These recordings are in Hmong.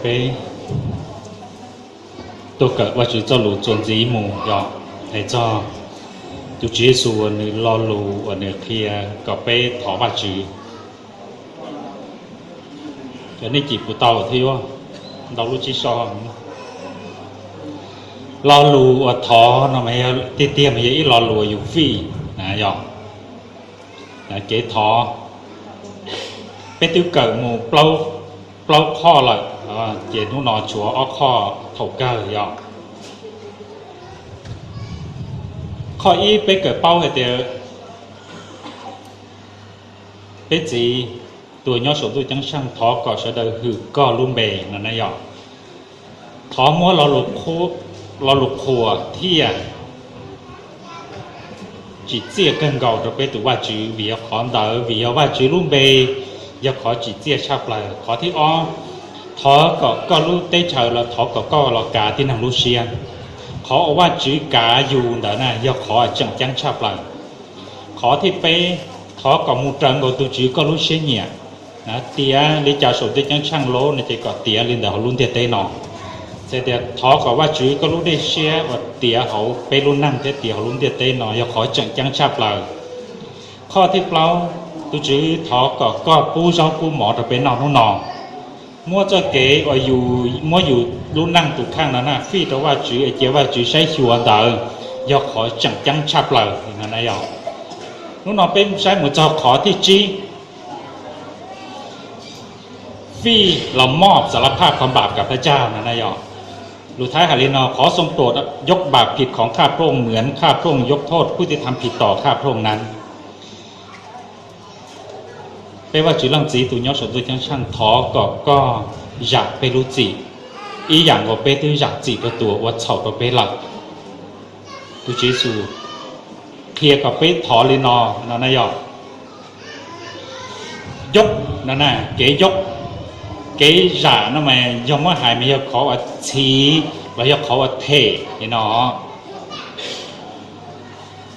Peb tuaj kawm Vajtswv txoj lus txuas ntxiv mus yog hais txog tus Tswv Yexus uas nws lo lus uas nws qhia kom peb thov Vajtswv. Cov nej cim puas tau thiab yuav ntau lub tsib so. Lo lus uas thov no tiag tiag mas yog ib lo lus uas yus fij na yog kev thov. Peb twb kawm mus plaub qhoj lawm, ces hnub no tshuav ob qhoj thaum kawg yog qhoj ib peb kawm paub hais tias peb Txiv tus nyob saum ntuj ceeb tsheej thov kom sawv daws hwm koj lub npe no na yog thov muab lo lus qhuas thiaj tsim txiaj kawg nkaus rau peb tus Vajtswv, vim yog qhov ntawd, vim yog Vajtswv lub npe yog qhov tsim txiaj tshaj plaws. Qhov thib ob, thov kom koj lub teb chaws los thov kom koj los kav tib neeg lub siab. Qhov uas Vajtswv kav yus ntawd na yog qhov tseem ceeb tshaj plaws. Qhov thib peb, thov kom mus raws nkaus tus Tswv koj lub siab nyiam. Tiav li cas saum ntuj ceeb tsheej lub no ces kom tiav li ntawd hauv lub ntiaj teb no. Txhais tias thov kom Vajtswv koj lub dej siab uas tiav hauv peb lub neej thiab tiav hauv lub ntiaj teb no yog qhov tseem ceeb tshaj plaws. Qhov thib plaub, tus Tswv thov kom koj pub zaub pub mov rau peb noj hnub no. Muab txoj kev uas yus muab yus lub neej tus kheej no na fij rau Vajtswv es cia Vajtswv saib xyuas ntawd yog qhov tseem ceeb tshaj plaws. Hnub no peb saib mus txog qhov thib tsib, fij los moj ສາລະພາບຄວາມບາບກັບພະເຈົ້າ no na yog. Lus Thaib hais li no: Khóa song tuột dốc bạt phịt khóng khạp rông mưn khạp rông dốc thôt phút ti tham phịt tỏ khạp rông năn. Peb Vajtswv Leej Txiv tus nyob saum ntuj ceeb tsheej thov kom koj zam peb lub txim, ib yam nkaus peb twb zam txim rau tus uas ua txhaum rau peb lawm. Tus Tswv Yexus qhia kom peb thov li no, no na yog dốc, no na, kev dốc, kev zam no mas yog muab hais mas yog qhov uas txhiv los yog qhov uas them li no.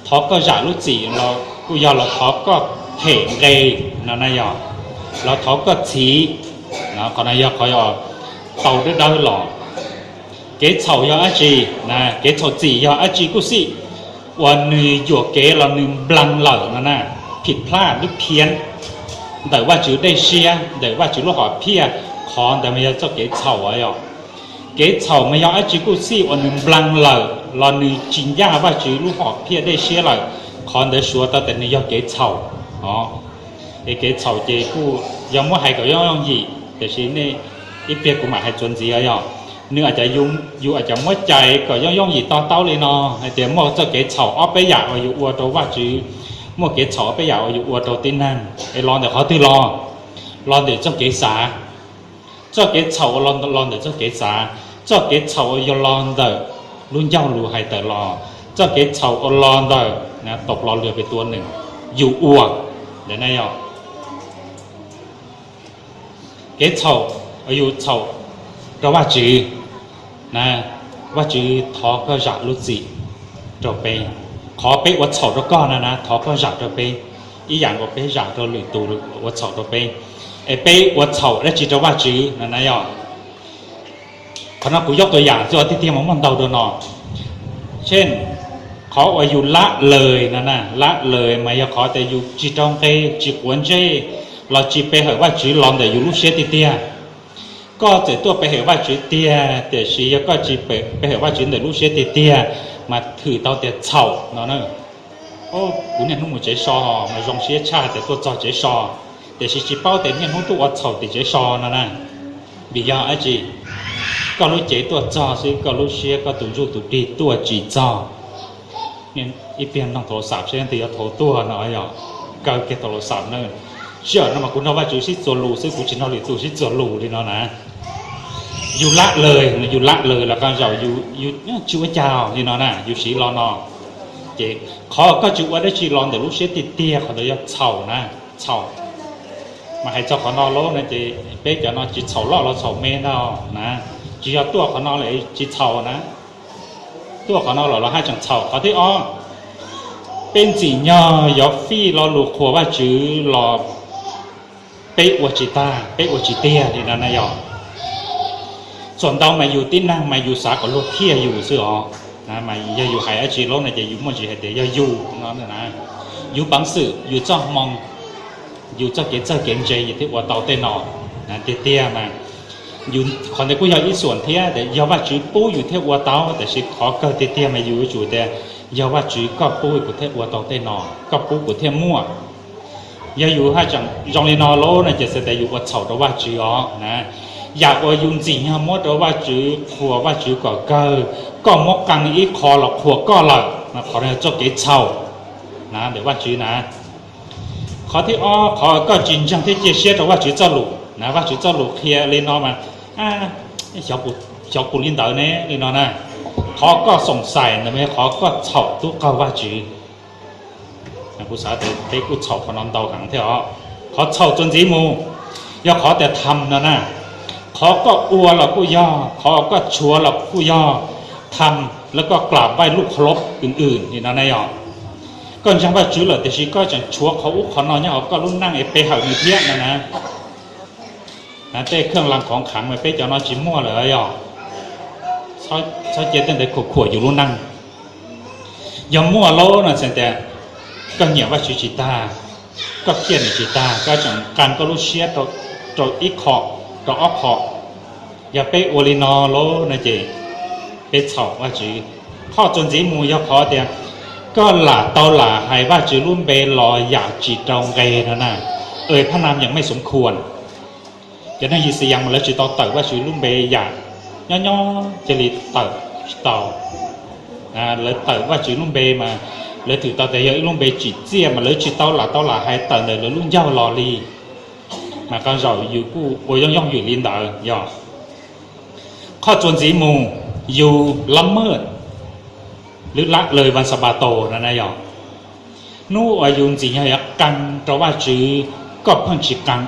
Thov koj zam lub txim los kuj yog los thov koj them nqe, no na yog los thov koj txhiv, qhov no yog qhov tau dawb dawb los. Kev txhaum yog dab tsi? Kev txhaum txim yog dab tsi kuj xij uas nws yuam kev los nws nplees lawm no na, phim plhaj lub phiab ntawm Vajtswv dej siab, ntawm Vajtswv lub hom phiaj, qhov ntawd mas yog txoj kev txhaum yog. Kev txhaum mas yog dab tsi kuj xij uas nws nplees lawm los nws tsis ncaj Vajtswv lub hom phiaj dej siab lawm, qhov ntawd suav tau tias nws yog kev txhaum. Es kev txhaum ces kuj yog muab hais kom yooj yooj yim, tiam sis nej ib pliag kuv mam hais txuas ntxiv yog. Nws aas, yus aas cov muab cais kom yooj yooj yim to taub li no hais tias muaj txoj kev txhaum ob peb yam uas yus ua rau Vajtswv, muaj kev txhaum ob peb yam uas yus ua rau tib neeg, es los ntawm qhov twg los? Los ntawm txoj kev xav. Txoj kev txhaum uas los ntawm txoj kev xav, txoj kev txhaum uas yog los ntawm lub ncauj lus hais tawm los, txoj kev txhaum uas los ntawm tau plo lwg pes tua nws, yus ua. Ntawm no yog kev txhaum, yus txhaum rau Vajtswv na, Vajtswv thov koj zam lub txim rau peb. Qhov peb ua txhaum rau koj no na thov koj zam rau peb, ib yam nkaus peb zam rau lwm tus ua txhaum rau peb. Es peb ua txhaum dab tsi rau Vajtswv no na yog. Qhov no kuv yog tus yam xwb, tiag tiag mas muaj ntau dua no. Tshem, qhov uas yus lab lawm no na, lab lawm mas yog qhov tias yus tsis rau nqe, tsis quav ntsej los tsis pe hawm Vajtswv los ntawm yus lub siab tiag tiag. Koj txawm tuaj pe hawm Vajtswv tiag, tiam sis yog koj tsis pe hawm Vajtswv ntawm lub siab tiag tiag mas thwm tau tias txhaum no na. Kuv niaj hnub mus tsev so mas zoo siab tshaj tias tuaj txog tsev so, tiam sis tsis paub tias niaj hnub tuaj ua txhaum tim tsev so no na. Vim yog dab tsi? Koj lub cev tuaj txog xwb, koj lub siab, koj tus ntsuj tus dig tuaj tsis txog. Ib pliag nug thaum los xam seb leej twg yog thaum tuag no yog, kaw kiag thaum los xam na. Sij hawm no mas kuv nrog Vajtswv sib txuas lus xwb, kuv tsis nrog lwm tus sib txuas lus li no na. Yus lab lawm, yus lab lawm los koj zaum yus tsis ua cas li no na, yus siv lo no. Ces qhov koj tsis ua dab tsi los ntawm lub siab tiag tiag, qhov ntawd yog txhaum na, txhaum. Mas hais txog qhov no lawm no ces peb cov no tsis txhaum loj los txhaum me ntag na, tsis yog tuaj qhov no lawm tsis txhaum na. Tuaj qhov no los los haj tseem txhaum. Qhov thib ob, peb ntxim nyog yuav fij lo lus qhuas Vajtswv los peb ua tsis tag, peb ua tsis tiag li no na yog. Thaum ntau mas yus tib neeg mas yus xav kom luag qhia yus xwb os. Mas yog yus hais dab tsi lawm no ces yus muaj ntsis hais tias yog yus no na, yus peev xwm, yus txoj hmoo, yus txoj kev txawj kev ntse yus thiaj ua tau tej no. Tiag tiag mas yus qhov ntawd kuj yog ib xuam thiab, yog Vajtswv pub yus thiaj ua tau, tiam sis qhov kawg tiag tiag mas yus yuav tsum tias yog Vajtswv koj pub kuv thiaj ua tau tej no, koj pub kuv thiaj muaj. Yog yus haj tseem zoo li no lawm no ces xav tias yus ua txhaum rau Vajtswv os na. Yam uas yus ntxim nyog muab rau Vajtswv, qhuas Vajtswv kom kawg, koj muab qee ib qho los qhuas koj lawm, qhov no yog txoj kev txhaum na ntawm Vajtswv na. Qhov thib ob, qhov koj tsis ntseeg thiab cia siab rau Vajtswv txoj lus na. Vajtswv txoj lus qhia li no mas, xyov kuv li ntawd ne li no na. Qhov koj xoom xais ntawd mas yog qhov koj txhaum tub qaug Vajtswv. Kuv xav tias peb kuj txhaum qhov no ntau heev thiab os. Qhov txhaum txuas ntxiv mus yog qhov tias tham no na. Qhov koj ua los kuj yog, qhov koj tshuav los kuj yog, tham lawv koj klam vaij luj qhlob wm wm li no na yog. Koj ntseeg Vajtswv lawm tiam sis koj tseem tshuav qhov ub qhov no nyob hauv koj lub neej es pe hawm nws thiab no na. Tej khaj las qhov khav mas peb cov no tsis muaj lawm yog. Txhob cia tej ntawd khuam khuam yus lub neej. Yog muaj lawm no txhais tias koj nyiam Vajtswv tsis tag, koj thiaj nws tsis tag, koj tseem qee koj lub siab rau ib qho, rau ob qho. Yog peb ua li no lawm no ces peb txhaum Vajtswv. Qhov txuas ntxiv mus yog qhov tias koj lam tau lam hais Vajtswv lub npe los yam tsis rau nqe no na. Ơi, phab nam yeej mej xoov khuam. Cov neeg Yixayees mas lawv tsis tau tawm Vajtswv lub npe yam nyob nyob cia li tawm tsis tau. Lawv tawm Vajtswv lub npe mas lawv twm tau tias yog ib lub npe tsim txiaj mas lawv tsis tau lam tau lam hais tawm ntawm lawv lub ncauj los li. Mas qee zaum yus kuj ua yooj yooj ywm li ntawd yog. Qhov txuas ntxiv mus, yus lab maj lwb lab lawv vas xas pas taus no na yog. Hnub uas yus ntxim nyog yuav qee rau Vajtswv, koj pheej tsis qee,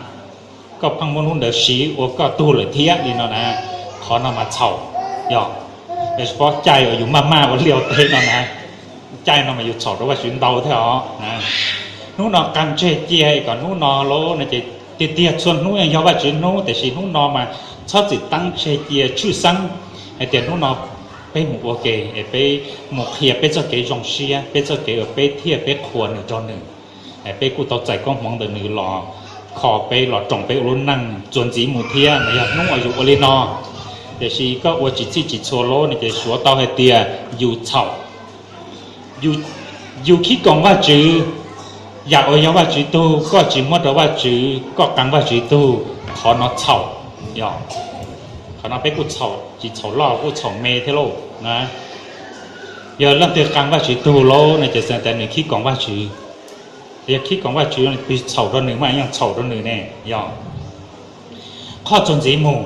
koj pheej muab hnub ntawd siv ua koj tug lawm thiab li no na, qhov no mas txhaum yog. Pob caij uas yus maj maj ua liaj ua teb no na, caij no mas yus txhaum rau Vajtswv ntau thiab os. Hnub no qee tseg cia kom hnub no lawm no ces tiag tiag txhua hnub yeej yog Vajtswv hnub, tiam sis hnub no mas txhob txwm teeb tseg cia tshwj xeeb hais tias hnub no peb mus ua ke es peb mus qhia peb txoj kev zoo siab, peb txoj kev uas peb thiaj peb qhuas nws rau nws. Peb kuj tau txais koob hmoov ntawm nws los kho peb los roos peb ua lub neej txuas ntxiv mus thiab mas yog hnub uas yus ua li no. Tiam sis koj ua tsis txhij tsis txhua lawm no ces suav tau hais tias yus txhaum. Yus khib koom Vajtswv, yam uas yog Vajtswv tug koj tsis muab rau Vajtswv, koj qee Vajtswv tug, qhov no txhaum. Yog, qhov no peb kuj txhaum, tsis txhaum loj kuj txhaum me thiab lauj na. Yog leej twg qee Vajtswv tug lawm no ces xav tias nws khib koom Vajtswv. Yog khib koom Vajtswv, txhaum rau nws mas yeej txhaum rau nws ne. Yog, qhov txuas ntxiv mus,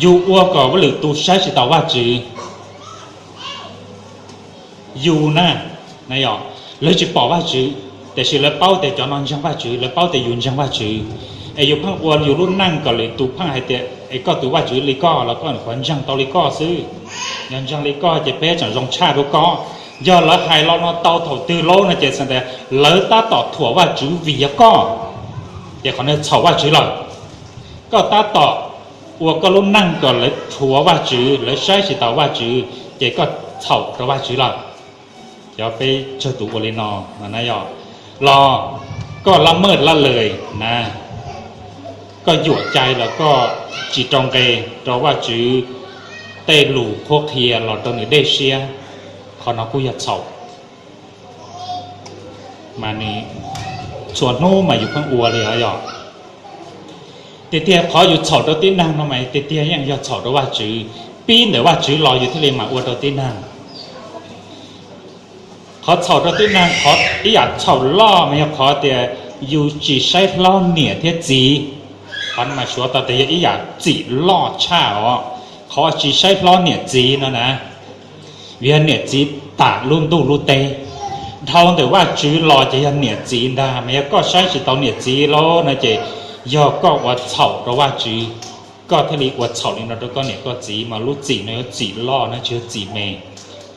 yus ua kom lwm tus saib tsis taus Vajtswv. Yus na, na yog, lawv tsis pom Vajtswv, tiam sis lawv paub tias cov no ntseeg Vajtswv, lawv paub tias yus ntseeg Vajtswv. Es yus pheej ua yus lub neej kom lwm tus pheej hais tias es koj tus Vajtswv li koj los koj qhuav ntseeg tau li koj xwb. Yog ntseeg li koj ces peb tseem zoo tshaj rau koj. Yog lawv hais lo no tau thaum twg lawm no ces xav tias lawv tab tom thuam Vajtswv vim yog koj. Ces qhov no txhaum Vajtswv lawm. Koj tab tom ua koj lub neej kom lawv thuam Vajtswv, lawv saib tsis taus Vajtswv, ces koj txhaum rau Vajtswv lawm. Cov peb tsawg tus ua li no na yog, los koj lab maj lab lawv na, koj yuam cai los koj tsis rau nqe rau Vajtswv tej lus qhuab qhia los rau nws dej siab, qhov no kuj yog txhaum. Mas nws txhua hnub mas yus pheej ua li os yog. Tiag tiag qhov yus txhaum rau tib neeg no mas tiag tiag yeej yog txhaum rau Vajtswv, pib ntawm Vajtswv los yus thiaj li mam ua rau tib neeg. Qhov txhaum rau tib neeg, qhov ib yam txhaum loj mas yog qhov tias yus tsis saib hlob niam thiab txiv. Qhov no mas suav tau tias yog ib yam txim loj tshaj os. Qhov tsis saib hlob niam txiv no na, vim yog niam txiv tam lub ntuj lub teb. Dhau ntawm Vajtswv los ces yog niam txiv ntag, mas yog koj saib tsis taus niam txiv lawm no ces yog koj ua txhaum rau Vajtswv, koj thiaj li ua txhaum li no rau koj niam koj txiv, mas lub txim no yuav txim loj na, tsis yog txim me,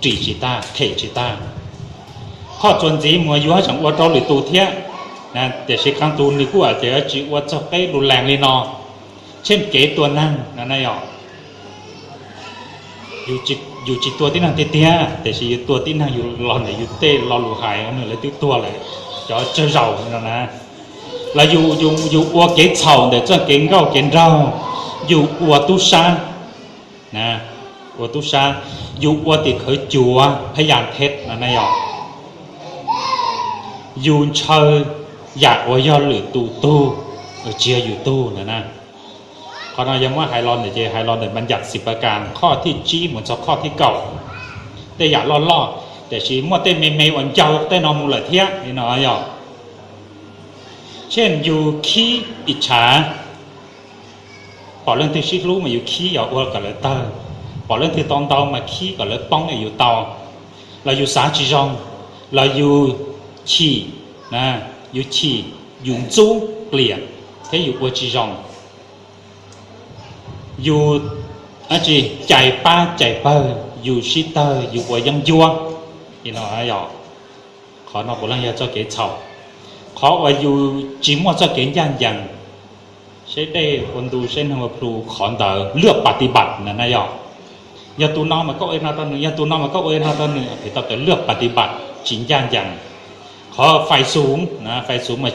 ris tsis tag, them tsis tag. Qhov txuas ntxiv mus yus haj tseem ua rau lwm tus thiab, tiam sis qee tus nws kuj hais tias tsis ua txog qeb lus lees li no, tshem kev tua neeg no na yog. Yus tsis tua tib neeg tiag tiag, tiam sis yus tua tib neeg yus los ntawm yus tej lo lus hais nws lawv twb tuag lawm, cov tsawg zaus no na. Los yus, yus ua kev txhaum ntawm txoj kev nkauj kev nraug, yus ua tub sab, ua tub sab, yus ua tim khawv cuav phab yas theb no na yog, yus ntshaw yam uas yog lwm tus tug, tsis yog yus tug ntawd na. Qhov no yog muab hais los ntawm ces hais los ntawm npas ncas xis pas kas qhoj thib tsib mus txog qhoj thib kaum. Tej yam loj loj, tiam sis muaj tej me me uas ncau tej no mus lawm thiab li no yog. Tsheej yus khib ib tshav, pom leej twg sib hlub mas yus khib yog ua kom lawv tawg, pom leej twg tau ntau mas khib kom lawv poob es yus tau, los yus xav tsis zoo, los yus chim, yus chim, yus ntxub pliam thiab yus ua tsis zoo, yus cais pab cais pawg, yus sib tawg, yus ua yeeb ncuab. Qhov no puav leej yog txoj kev txhaum. Qhov uas yus tsis muaj txoj kev ncaj ncees, seb dej ua ntu seb neeg ua plhu, qhov ntawd lwaj pas tis npam na yog. Yog tus no mas koj ua no rau nws, yog tus no mas koj ua no rau nws, es tau tas lwaj pas tis npam tsis ncaj ncees. Qhov fais xus, fais xus mas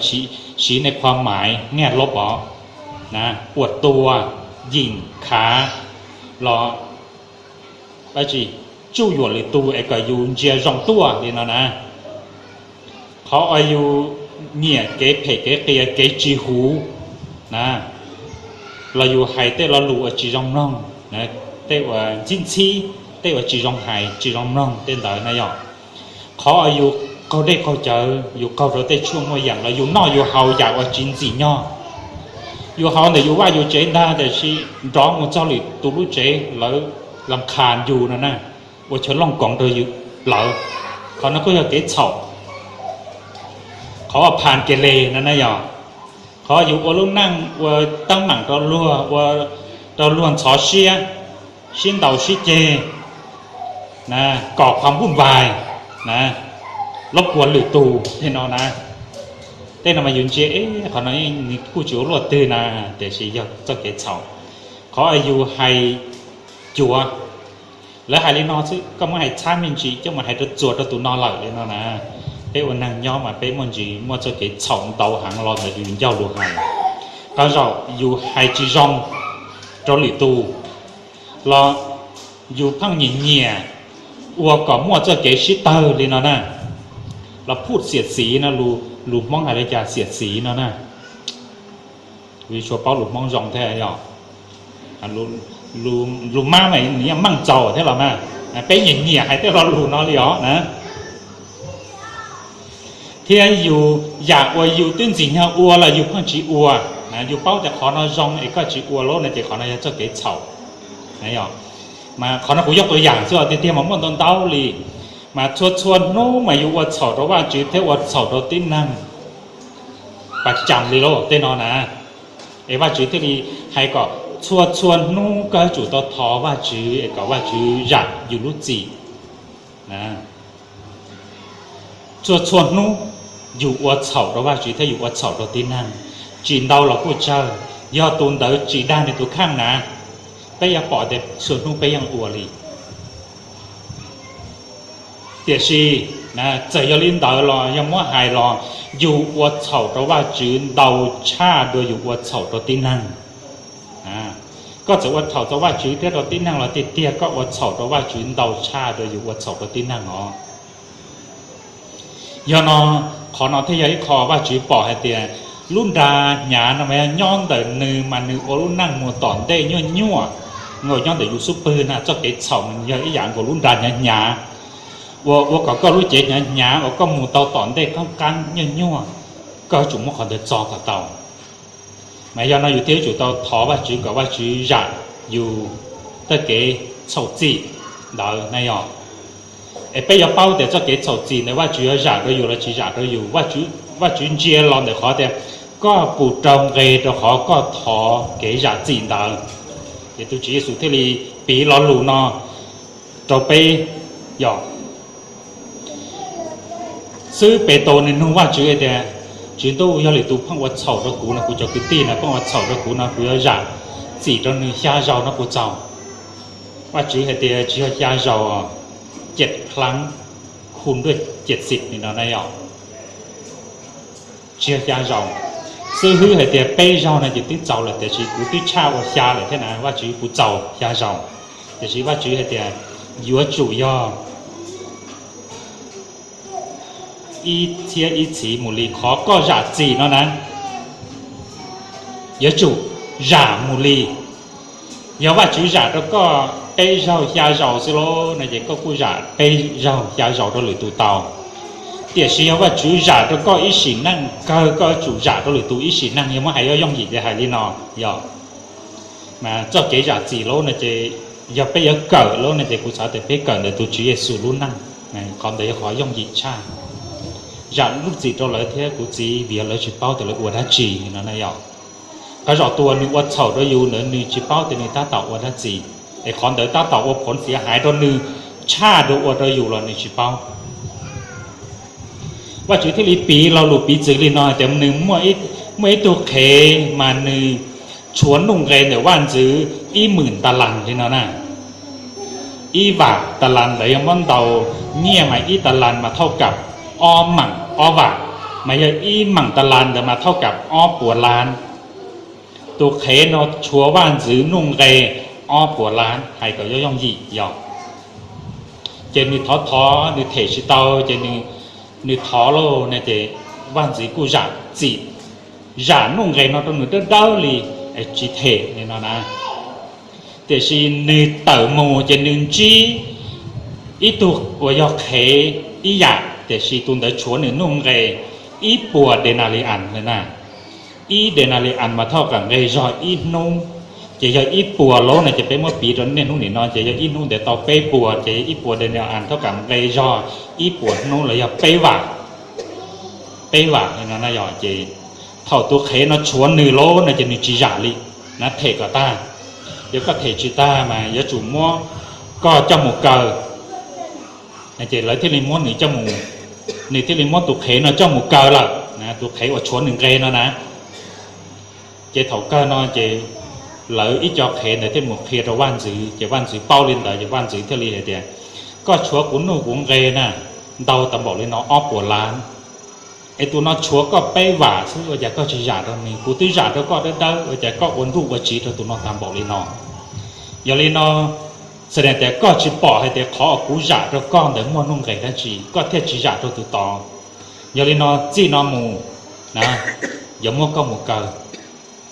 siv nej qhua maiv nyiaj lob pov, ua tua, yim khav, los tsuj yuam lwm tus es kom yus ntsia zoo tuaj li no na. Qhov uas yus nyiam kev phem kev qias kev tsis huv na, los yus hais tej lo lus uas tsis zoo mloog, tej uas ntxhib ntxhib, tej uas tsis zoo hais tsis zoo mloog tej ntawd na yog. Qhov uas yus qaug dej qaug cawv, yus qaug rau tej tshuaj muaj yam los yus noj yus haus yam uas tsis ntxim nyog. Yus haus ntawm yus vaj yus tsev ntag, tiam sis nrov mus txog lwm tus lub tsev lawv lam khas yus no na, ua chaw looj koov rau yus lawm. Qhov no kuj yog kev txhaum. Qhov uas phas ke le no na yog, qhov yus ua lub neej ua teeb meem rau luag, ua rau luag ntxhov siab, sib ntaus sib ceg, kom qhov npuj npais, lob kuas lwm tus tej no na. Tej no mas yus ntsia, qhov no nws kuj tsis ua luaj twg na, tiam sis yog txoj kev txhaum. Qhov yus hais cuav, lawv hais li no xwb, koj muab hais txhab me ntsis coj mus hais rau txuas rau tus no lawm li no na. Peb ua neeg nyob mas peb muaj ntsis muaj txoj kev txhaum ntau heev los ntawm yus ncauj lus hais. Qhov zaum yus hais tsis zoo rau lwm tus, los yus pheej nyiam nyiam ua kom muaj txoj kev sib tawg li no na, los phuj xiam xiv no, lus Hmoob hais li cas xiam xiv no na. Yus tsuas paub lus Hmoob zoo thiab yog, lus mab mas nws yeej meej txaus thiab los mas, peb nyiam nyiam hais tej lo lus no li os na. Thiab yus yam uas yus twb ntxim nyog ua los yus pheej tsis ua, yus paub tias qhov no zoo es koj tsis ua lawm no ces qhov no yog txoj kev txhaum. Mas qhov no kuv yog tua yam xwb, tiag tiag mas muaj ntau ntau li. Mas txhua txhua hnub mas yus ua txhaum rau Vajtswv thiab ua txhaum rau tib neeg pas cas li lauj tej no na. Es Vajtswv thiaj li hais kom txhua txhua hnub koj yuav tsum tau thov Vajtswv es kom Vajtswv zam yus lub txim. Txhua txhua hnub yus ua txhaum rau Vajtswv thiab yus ua txhaum rau tib neeg, tsis ntau los kuj tsawg. Yog tus ntawd tsis dag nws tus kheej na, peb yuav pom tias txhua hnub peb yeej ua li. Tiam sis txawm yog li ntawd los yog muab hais los, yus ua txhaum rau Vajtswv ntau tshaj dua yus ua txhaum rau tib neeg. Koj txawm ua txhaum rau Vajtswv thiab rau tib neeg los tiag tiag koj ua txhaum rau Vajtswv ntau tshaj dua yus ua txhaum rau tib neeg os. Yog no, qhov no thiaj yog ib qho Vajtswv pom hais tias lub nra hnyav no mas yog nyob ntawm nws mas nws ua lub neej mus tom ntej nyuaj nyuaj, nkaus nyob ntawm yus xub pwg na. Txoj kev txhaum mas yog ib yam nkaus lub nra hnyav hnyav, ua ua kom koj lub cev hnyav hnyav uas koj mus tau tom ntej qeeb qeeb nyuaj nyuaj, koj yuav tsum muab qhov ntawd txo kom tau. Mas yog no yus thiaj yuav tsum tau thov Vajtswv kom Vajtswv zam yus tej kev txhaum txim ntawd na yog. Es peb yuav paub tias txoj kev txhaum txim ntawd Vajtswv yuav zam rau yus los tsis zam rau yus, Vajtswv ntsia los ntawm qhov tias koj puas rau nqe rau qhov koj thov kev zam txim ntawd. Ces tus Tswv Yexus thiaj li piv lo lus no rau peb yog. Xwb Petus nws nug Vajtswv tias, Tswv Ntuj, yog lwm tus pheej ua txhaum rau kuv no, kuv cov kwv tij no pheej ua txhaum rau kuv no, kuv yuav zam txim rau nws xya zaus no puas txaus? Vajtswv hais tias tsis yog xya zaus, jet plaab khu nruj jet xim li no na yog, tsis yog xya zaus. Xib hwb hais tias peb zaug no ces twb txaus lawm, tiam sis kuv twb tshaj ua xya lawm thiab na, Vajtswv kuv txaus xya zaus. Tiam sis Vajtswv hais tias yuav tsum yog ib txhiab ib txhiv mus li, qhov koj zam txim no na, yuav tsum zam mus li. Yog Vajtswv zam rau koj peb zaug xya zaus xwb lauj no ces koj kuj zam peb zaug xya zaus rau lwm tus tau. Tiam sis yog Vajtswv zam rau koj ib sim neej, kawg koj yuav tsum zam rau lwm tus ib sim neej, yog muab hais yooj yooj yim ces hais li no, yog mas txoj kev zam txim lauj no ces yog peb yuav kawm lauj no ces kuv xav tias peb kawm ntawm tus Tswv Yexus lub neej, qhov ntawd yog qhov yooj yim tshaj. Zam lub txim rau lawv thiab kuv txiv, vim yog lawv tsis paub tias lawv ua dab tsi no na yog. Qhov zaum tus uas nws ua txhaum rau yus ntawd nws tsis paub tias nws tab tom ua dab tsi, es qhov ntawd tab tom ua phoov xiav hais rau nws tshaj dua ua rau yus los nws tsis paub. Vajtswv thiaj li piv lo lus piv txwv li no hais tias nws muaj ib tug qhev mas nws tshuav nuj nqes ntawm vaj ntxwv ib mwm ta las li no na. Ib vam ta las ntawd yog muab ntaus nyiaj mas ib ta las mas thauj kam ob mam ob vam, mas yog ib mam ta las ntawd mas thauj kam ob puas las. Tus qhev no tshuav vaj ntxwv nuj nqes ob puas las, hais kom yooj yooj yim yog. Ces nws thov thov nws them tsis tau ces nws thov lauj no ces vaj ntxwv kuj zam txim, zam nuj nqes no rau nws dawb dawb li, tsis them li no na. Tiam sis nws tawm mus ces nws ntsib ib tug uas yog qhev ib yam, tiam sis tus ntawd tshuav nws nuj nqes ib puas de na li as na. Ib de na li as mas thauj kam nqe zog ib hnub, ces yog ib puas lauj no ces peb muab piv rau niaj hnub nim no ces yog ib hnub ntawd tau peb puas, ces yog ib puas de na li as thauj kam nqe zog ib puas hnub los yog peb vam. Peb vam li no na yog ces thaum tus qhev no tshuav nws lauj no ces nws tsis zam li na, them kom tag. Yog koj them tsis tag mas yuav tsum muab koj coj mus kaw. Ces lawv thiaj li muab nws coj mus, nws thiaj li muab tus qhev no coj mus kaw lawm, tus qhev uas tshuav nws nqe no na. Ces thaum kawg no ces lawv ib co qhev ntawd thiaj mus qhia rau vaj ntxwv, ces vaj ntxwv paub li ntawd ces vaj ntxwv thiaj li hais tias, koj tshuav kuv nuj kuv nqe na, ntau tas npaum li no ob puas las, es tus no tshuav koj peb vam xwb ua cas koj tsis zam rau nws? Kuv twb zam rau koj dawb dawb ua cas koj ua nruj ua tsiv rau tus no tas npaum li no? Yog li no, txhais tias koj tsis pom hais tias qhov uas kuv zam rau koj ntawd muaj nuj nqes dab tsi koj thiaj tsis zam rau tus tod. Yog li no txij no mus na, yuav muab koj mus kaw,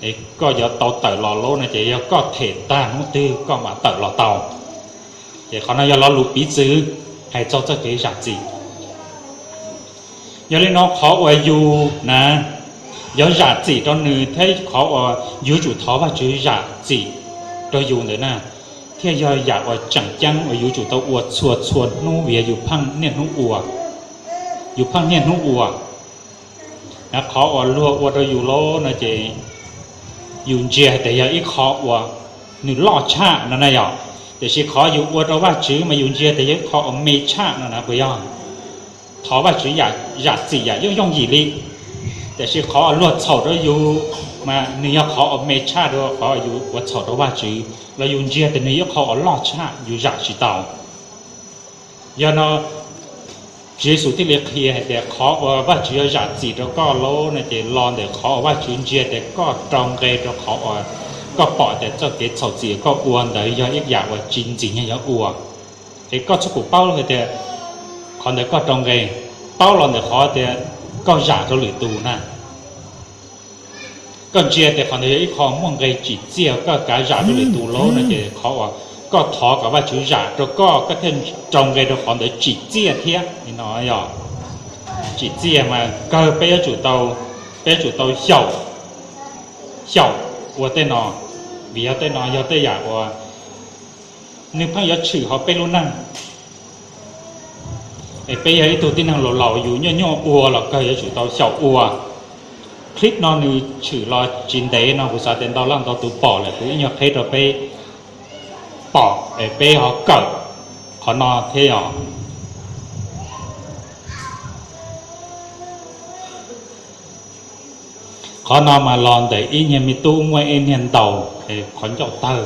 es koj yuav tau tawm los lauj no ces yog koj them tag hnub twg koj mam tawm los tau. Ces qhov no yog lo lus piv txwv hais txog txoj kev zam txim. Yog li no qhov uas yus na yuav zam txim rau nws thiab qhov uas yuav tsum thov Vajtswv zam txim rau yus ntawd na, thiaj yog yam uas tseem ceeb uas yuav tsum tau ua txhua txhua hnub vim yog yus pheej niaj hnub ua, yus pheej niaj hnub ua. Qhov uas luag ua rau yus lauj no ces yus ntsia hais tias yog ib qho uas nws loj tshaj no na yog, tiam sis qhov yus ua rau Vajtswv mas yus ntsia tias yog ib qho uas me tshaj no na puas yog? Thov Vajtswv zam txim yam yooj yooj yim li, tiam sis qhov uas luag txhaum rau yus mas nws yog qhov uas me tshaj dua qhov yus ua txhaum rau Vajtswv los yus ntsia tias nws yog ib qho uas loj tshaj yus zam tsis tau. Yog no, Tswv Yexus thiaj li qhia hais tias qhov uas Vajtswv yuav zam txim rau koj lauj no ces los ntawm qhov uas Vajtswv ntsia tias koj rau nqe rau qhov uas koj pom tias txoj kev txhaum txim koj ua ntawd yog ib yam uas tsis ntxim nyog yuav ua. Es koj txhob pum paub hais tias qhov ntawd koj rau nqe, paub los ntawm qhov tias koj zam rau lwm tus na. Koj ntsia tias qhov ntawd yog ib qho muaj nqe tsim txiaj koj kav zam rau lwm tus lauj no ces qhov uas koj thov kom Vajtswv zam rau koj, koj thiaj rau nqe rau qhov ntawd tsim txiaj thiab li no yog. Tsim txiaj mas kawg peb yuav tsum tau, peb yuav tsum tau xyaum, xyaum ua tej no, vim yog tej no yog tej yam uas nws pheej yuav tshwm hauv peb lub neej. Es peb yog ib tug tib neeg laus laus yus nyuaj nyuaj ua los kawg yuav tsum tau xyaum ua. Clip no nws tshwm los tsis ntev no kuv xav tias ntau leej ntau tus pom lawm, kuv ib nyuag qheb rau peb pom es peb ho kawm qhov no thiab yog. Qhov no mas los ntawm ib niag me tub muaj ib niag ntaus qhov ncauj tawg.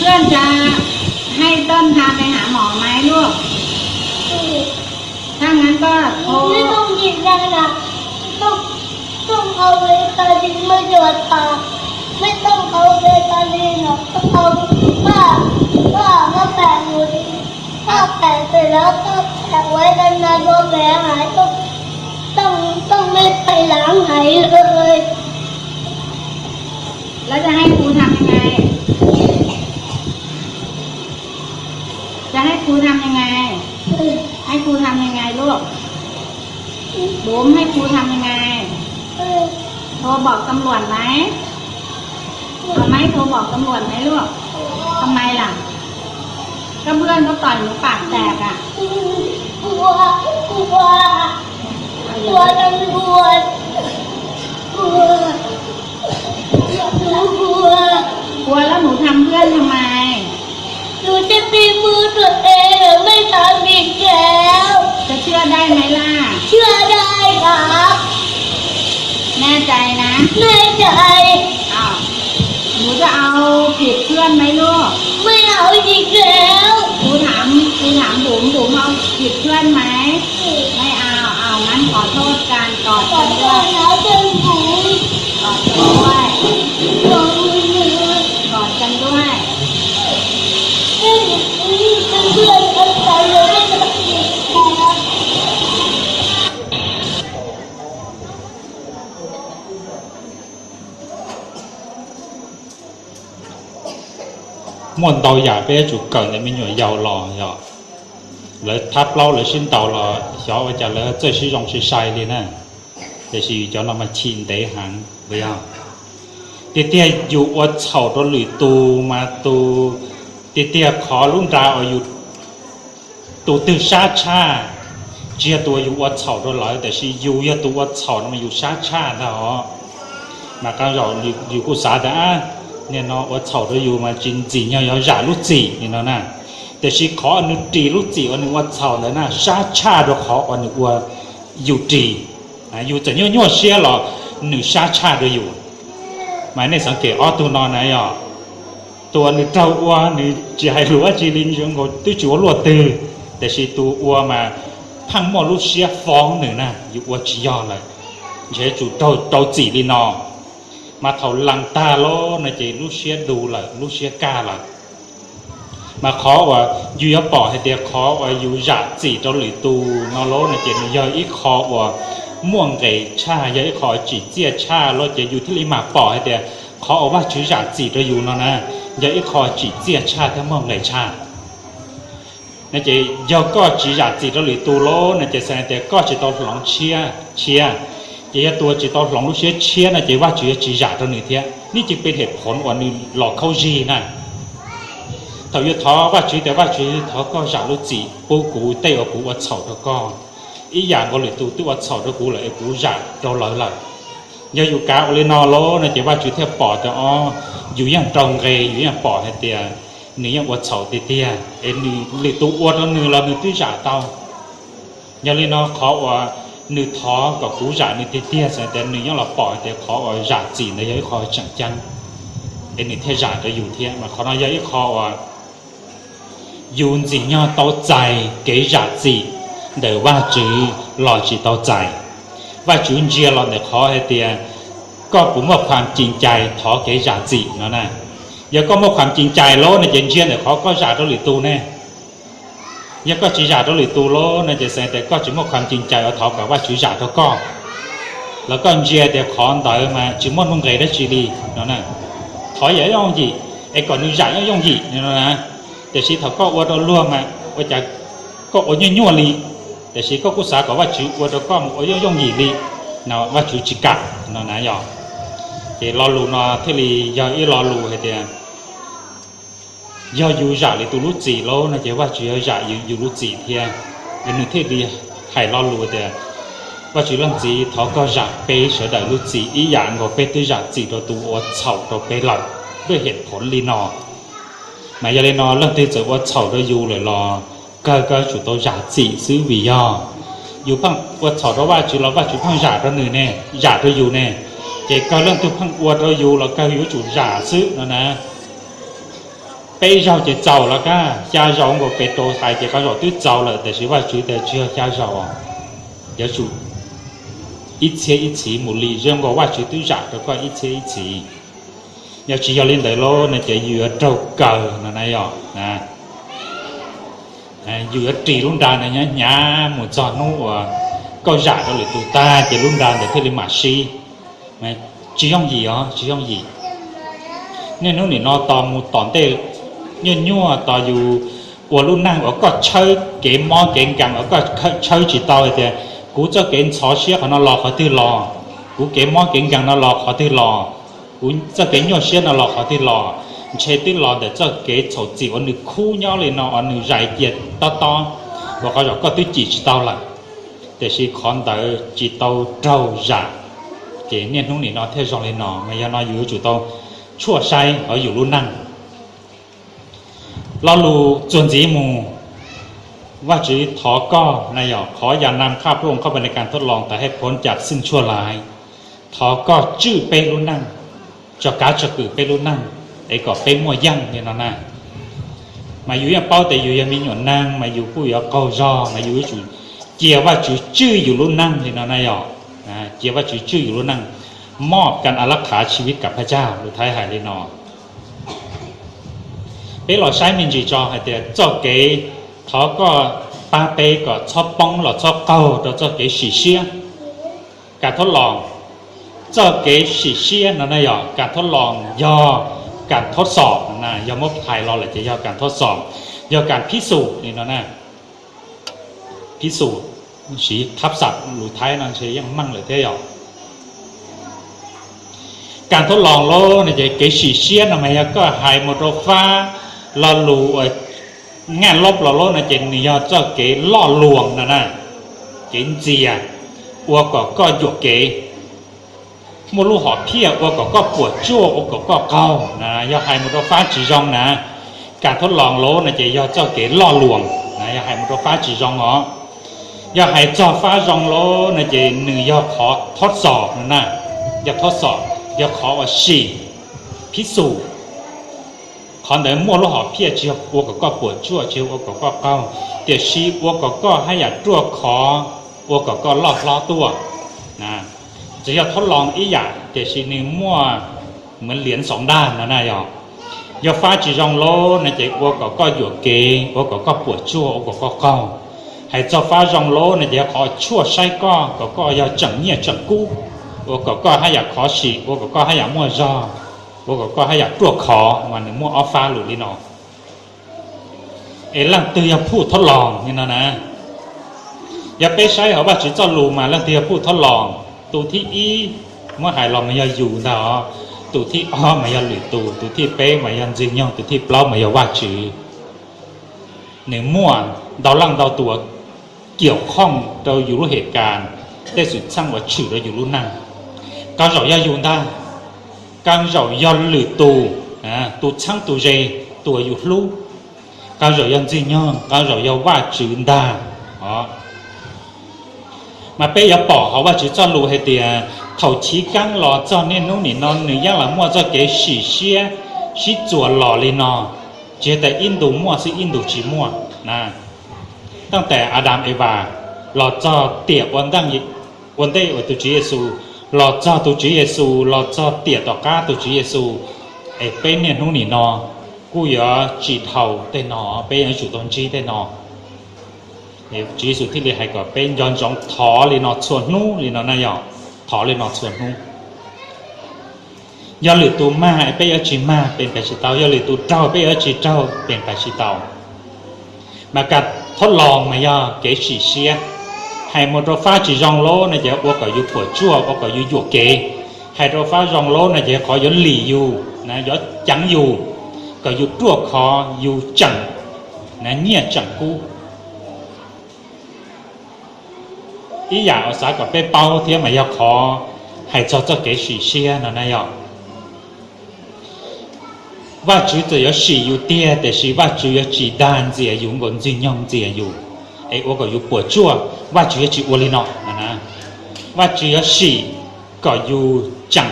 เพื่อนจะให้ต้นพาไปหาหมอไหมลูก ถ้างั้นก็โทร ไม่ต้องหยิบเลยนะ ต้อง ต้องเอาเวตาลินมาหยอดปาก ไม่ต้องเอาเวตาลินหรอก ต้องเอาผ้า ผ้ามาแปะอยู่ดี ผ้าแปะเสร็จแล้วก็แปะไว้นานๆ รอแผลหาย ต้อง ต้อง ต้องไม่ไปล้างไหนเลย แล้วจะให้ครูทำยังไง จะให้ครูทำยังไง ให้ครูทำยังไงลูก บุ๋มให้ครูทำยังไง โทรบอกตำรวจไหม เอาไหม โทรบอกตำรวจไหมลูก ทำไมล่ะ ก็เพื่อนเขาต่อยหนูปากแตกอ่ะ กลัว กลัว กลัวตำรวจ กลัว กลัว กลัวแล้วหนูทำเพื่อนทำไม หนูจะตีมือตัวเองอะ ไม่ทำอีกแล้ว จะเชื่อได้ไหมล่ะ เชื่อได้ครับ แน่ใจนะ แน่ใจ อ้าว หนูจะเอาผิดเพื่อนไหมลูก ไม่เอาอีกแล้ว ครูถาม ครูถามบุ๋ม บุ๋มเอาผิดเพื่อนไหม ไม่เอา เอา งั้นขอโทษกัน กอดกันด้วย ขอโทษนะเพื่อนบุ๋ม กอดกันด้วย กอดกันด้วย เป็นเพื่อนกันไปเลย Muaj ntau yam peb yuav tsum kawm ntawm me nyuam yaus los yog lawv thab plaub lawv sib ntaus los xyov ua cas lawv txawj sib zoo sai sai li na. Tiam sis cov no mas chim ntev heev, tiag tiag yus ua txhaum rau lwm tus mas tus, tiag tiag qhov lub nra uas yus, tus twg sab tshaj, tsis yog tus uas yus ua txhaum rau lawv, tiam sis yus yog tus ua txhaum no mas yus sab tshaj ntag os. Mas qee zaum yus kuj xav tias, ab, nim no ua txhaum rau yus mas tsis ntxim nyog yog zam lub txim li no na. Tiam sis qhov nws ris lub txim uas nws ua txhaum ntawd na sab tshaj rau qhov uas nws ua yus ris. Yus txawm nyuaj nyuaj siab los nws sab tshaj rau yus. Mas nej xav kev ob tug no na yog tus uas nws raug ua nws tsis hais lus dab tsi li, zoo nkaus twb tsis ua luaj twg, tiam sis tus ua mas pheej muaj lub siab foob nws na, yus ua tsis yog lawm, ntshe tsum raug rau txim li no. Mas thaum lees tag lawm no ces lub siab du lawm, lub siab kaj lawm. Mas qhov uas yus yuav pom hais tias qhov uas yus zam txim rau lwm tus no lawm no ces nws yog ib qho uas muaj nqis tshaj, yog ib qho tsim txiaj tshaj lawm ces yus thiaj li mam pom hais tias qhov uas Vajtswv zam txim rau yus no na, yog ib qho tsim txiaj tshaj thiab muaj nqis tshaj. No ces yog koj tsis zam txim rau lwm tus lawm no ces xav tias koj tsis tau hloov tshiab, tshiab. Ces yog tus uas tsis tau hloov lub siab tshiab no ces Vajtswv yuav tsis zam rau nws thiab. Nej cia li pom qhov uas nws los khaub zig na. Thaum yus thov Vajtswv tias Vajtswv thov koj zam lub txim pub kuv tej uas kuv ua txhaum rau koj, ib yam nkaus lwm tus twb ua txhaum rau kuv lawm es kuv zam rau lawv lawm. Yog yus kav ua li no lawm no ces Vajtswv thiaj pom tias o, yus yeej raug nqis, yus yeej pom hais tias nws yeej ua txhaum tiag tiag es nws, lwm tus ua rau nws los nws twb zam tau. Yog li no qhov uas nws thov kom kuv zam nws tiag tiag xav tias nws yeej los pom hais tias qhov uas zam txim ntawd yog ib qho tseem ceeb es nws thiaj zam rau yus thiab. Mas qhov no yog ib qho uas yus ntxim nyog tau txais kev zam txim ntawm Vajtswv los tsis tau txais. Vajtswv ntsia los ntawm qhov hais tias koj puas muaj khuam cim cais thov kev zam txim no na. Yog koj muaj khuam cim cais lawm no ces ntsia ntawm qhov koj zam rau lwm tus ne. Yog koj tsis zam rau lwm tus lawm no ces xav tias koj tsis muaj khuam cim cais uas thov kom Vajtswv zam rau koj, los koj ntsia tias qhov ntawd mas tsis muaj nuj nqis dab tsi li no na. Thov yam yooj yim es kom nws zam yooj yooj yim no na. Tiam sis thaum koj ua rau luag mas ua cas koj ua nyuaj nyuaj li, tiam sis koj kuj xav kom Vajtswv ua rau koj mus ua yooj yooj yim li, no Vajtswv tsis kam no na yog. Ces lo lus no thiaj li yog ib lo lus hais tias Yog yus zam lwm tus lub txim lawm no ces Vajtswv yuav zam yus lub txim thiab. Es nws thiaj li hais lo lus tias, Vajtswv leej txiv, thov koj zam peb sawv daws lub txim ib yam nkaus peb twb zam txim rau tus ua txhaum rau peb lawm, lub hej phoov li no. Mas yog li no leej twg txawm ua txhaum rau yus lawm los kawg koj yuav tsum tau zam txim xwb, vim yog yus pheej ua txhaum rau Vajtswv los Vajtswv pheej zam rau nws ne, zam rau yus ne. Ces kawg leej twg pheej ua rau yus los kawg yuav tsum zam xwb no na. Peb zaug ces txaus los kaj, xya zaus nkaus pes rau hais ces qhov zaum twb txaus lawm, tiam sis Vajtswv tias tsis yog xya zaus, yuav tsum ib txhiab ib txhiv mus li, zoo nkaus Vajtswv twb zam rau koj ib txhiab ib txhiv. Yog tsis yog li ntawd lawm no ces yus yuav raug kaw no na yog. Yus yuav ris lub nra ntawd hnyav hnyav mus txog hnub uas koj zam rau lwm tus tag ces lub nra ntawd thiaj li mam sib. Tsis yooj yim os, tsis yooj yim. Niaj hnub nim no tos mus tom ntej nyuaj nyuaj tos yus ua lub neej uas koj tshawb kev mob kev nkees uas koj tshawb tsis tau hais tias kuv txoj kev ntxhov siab qhov no los qhov twg los, kuv kev mob kev nkees no los qhov twg los, kuv txoj kev nyuaj siab no los qhov twg los. Ntshe twb los ntawm txoj kev txhaum txim uas nws khub nyob li no uas nws zais cia tob tob, uas qhov zaum koj twb cim tsis tau lawm. Tiam sis qhov ntawd tsis tau raug zam, ces niaj hnub nim no thiaj zoo li no. Mas yog no yus yuav tsum tau tshuaj saib hauv yus lub neej. Lo lus txuas ntxiv mus, Vajtswv thov koj na yog, ขอยานนำข้าพระองค์เข้าไปในการทดลอง แต่ให้พ้นจากซึ่งชั่วร้าย. Thov koj tswj peb lub neej, tso kav tsog kwm peb lub neej, es kom peb muaj yeej li no na. Mas yus yeej paub tias yus yog me nyuam neeg mas yus kuj yuav qaug zog, mas yus yuav tsum cia Vajtswv tswj yus lub neej li no na yog. Cia Vajtswv tswj yus lub neej, มอบการอารักขาชีวิตกับพระเจ้า lus Thaib hais li no. Peb los saib me ntsis tso hais tias txoj kev thov koj pab peb kom txhob poob los txhob qaug rau txoj kev sim siab. Kam thab los, txoj kev sim siab no na yog kam thab los, yog kam thab xom na, yog muab hais los lawm ces yog kam thab xom, yog kam phib xum li no na. Phib xum, siv thab xam lus Thaib no ntshe yeej meej lawm thiab yom. Kam thab los lauj no ces kev sim siab no mas yog koj hais mus rau fab lo lus uas ngaj lob los lauj no ces nws yog txoj kev loj luas no na, kev ntxias, ua kom koj yuam kev, muaj lub hom phiaj ua kom koj puas tsuaj, ua kom koj qaug na. Yog hais mus rau fab tsis zoo na, kam thab los lauj no ces yog txoj kev loj luas na, yog hais mus rau fab tsis zoo os. Yog hais txog fab zoo lauj no ces nws yog qhov thab xom no na, yog thab xom, yog qhov uas sim, phib xum. Qhov ntawd muaj lub hom phiaj tsis yog ua kom koj puas tsuaj, tsis yog ua kom koj qaug, tiam sis ua kom koj haj yam ruaj khov, ua kom koj loj hlob tuaj. Txawm yog thab los ib yam tiam sis nws muaj เหมือนเหรียญสองด้าน no na yog. Yog fab tsis zoo lauj no ces ua kom koj yuam kev, ua kom koj puas tsuaj, ua kom koj qaug. Hais txog fab zoo lauj no ces yog qhov tshuaj saib koj kom koj yog tseem nyiaj tseem kub, ua kom koj haj yam khov sim, ua kom koj haj yam muaj zog, ua kom koj haj yam ruaj khov, mas nws muaj ob fab lus li no. Es leej twg yog phuj thab los li no na? Yog peb saib hauv Vajtswv txoj lus mas leej twg yog phuj thab los? Tus thib ib muab hais los mas yog yus ntag os. Tus thib ob mas yog lwm tus, tus thib peb mas yog Ntxwg Nyoog, tus thib plaub mas yog Vajtswv. Nws muaj ntau leej ntau tus เกี่ยวข้อง rau yus lub hem kas, tej xwm txheej uas tshwm rau yus lub neej. Qee zaum yog yus ntag, qee zaum yog lwm tus, tus txheeb tus ze, tus uas yus hlub. Qee zaum yog Ntxwg Nyoog, qee zaum yog Vajtswv ntag. Mas peb yuav pom hauv Vajtswv txoj lus hais tias thaum chiv keeb los txog niaj hnub nim no nws yeej los muaj txoj kev sim siab sib txuas los li no, tsis yog tias ib ntus muaj xwb ib ntus tsis muaj na.ตั้งแต่ Adas Evas los txog tiam ua ntej uas tus Tswv Yexus, los txog tus Tswv Yexus, los txog tiam tom qab tus Tswv Yexus, es peb niaj hnub nim no kuj yuav tsis dhau tej no, peb yuav tsum tau ntsib tej no. Tswv Yexus thiaj li hais kom peb nco ntsoov thov li no txhua hnub li no na yog, thov li no txhua hnub. Yog lwm tus mag peb yuav tsis mag, pem pais tsis tau, yog lwm tus raug peb yuav tsis raug, pem pais tsis tau. Mas kam thab los mas yog kev sim siab. Hais mus rau fab tsis zoo lauj no ces ua kom yus puas tsuaj, ua kom yus yuam kev. Hais rau fab zoo lauj no ces qhov yuav lim yus, yuav ceev yus, kom yus ruaj khov yus tseem, na nyiaj tseem kub. Ib yam uas xav kom peb paub thiab mas yog qhov hais txog txoj kev sim siab no na yog, Vajtswv txawm yuav sim yus tiag tiam sis Vajtswv yuav tsis dag ntxias yus nkaus Ntxwg Nyoog ntxias yus, es ua kom yus puas tsuaj. Vajtswv yuav tsis ua li no. Vajtswv yuav sim kom yus tseem,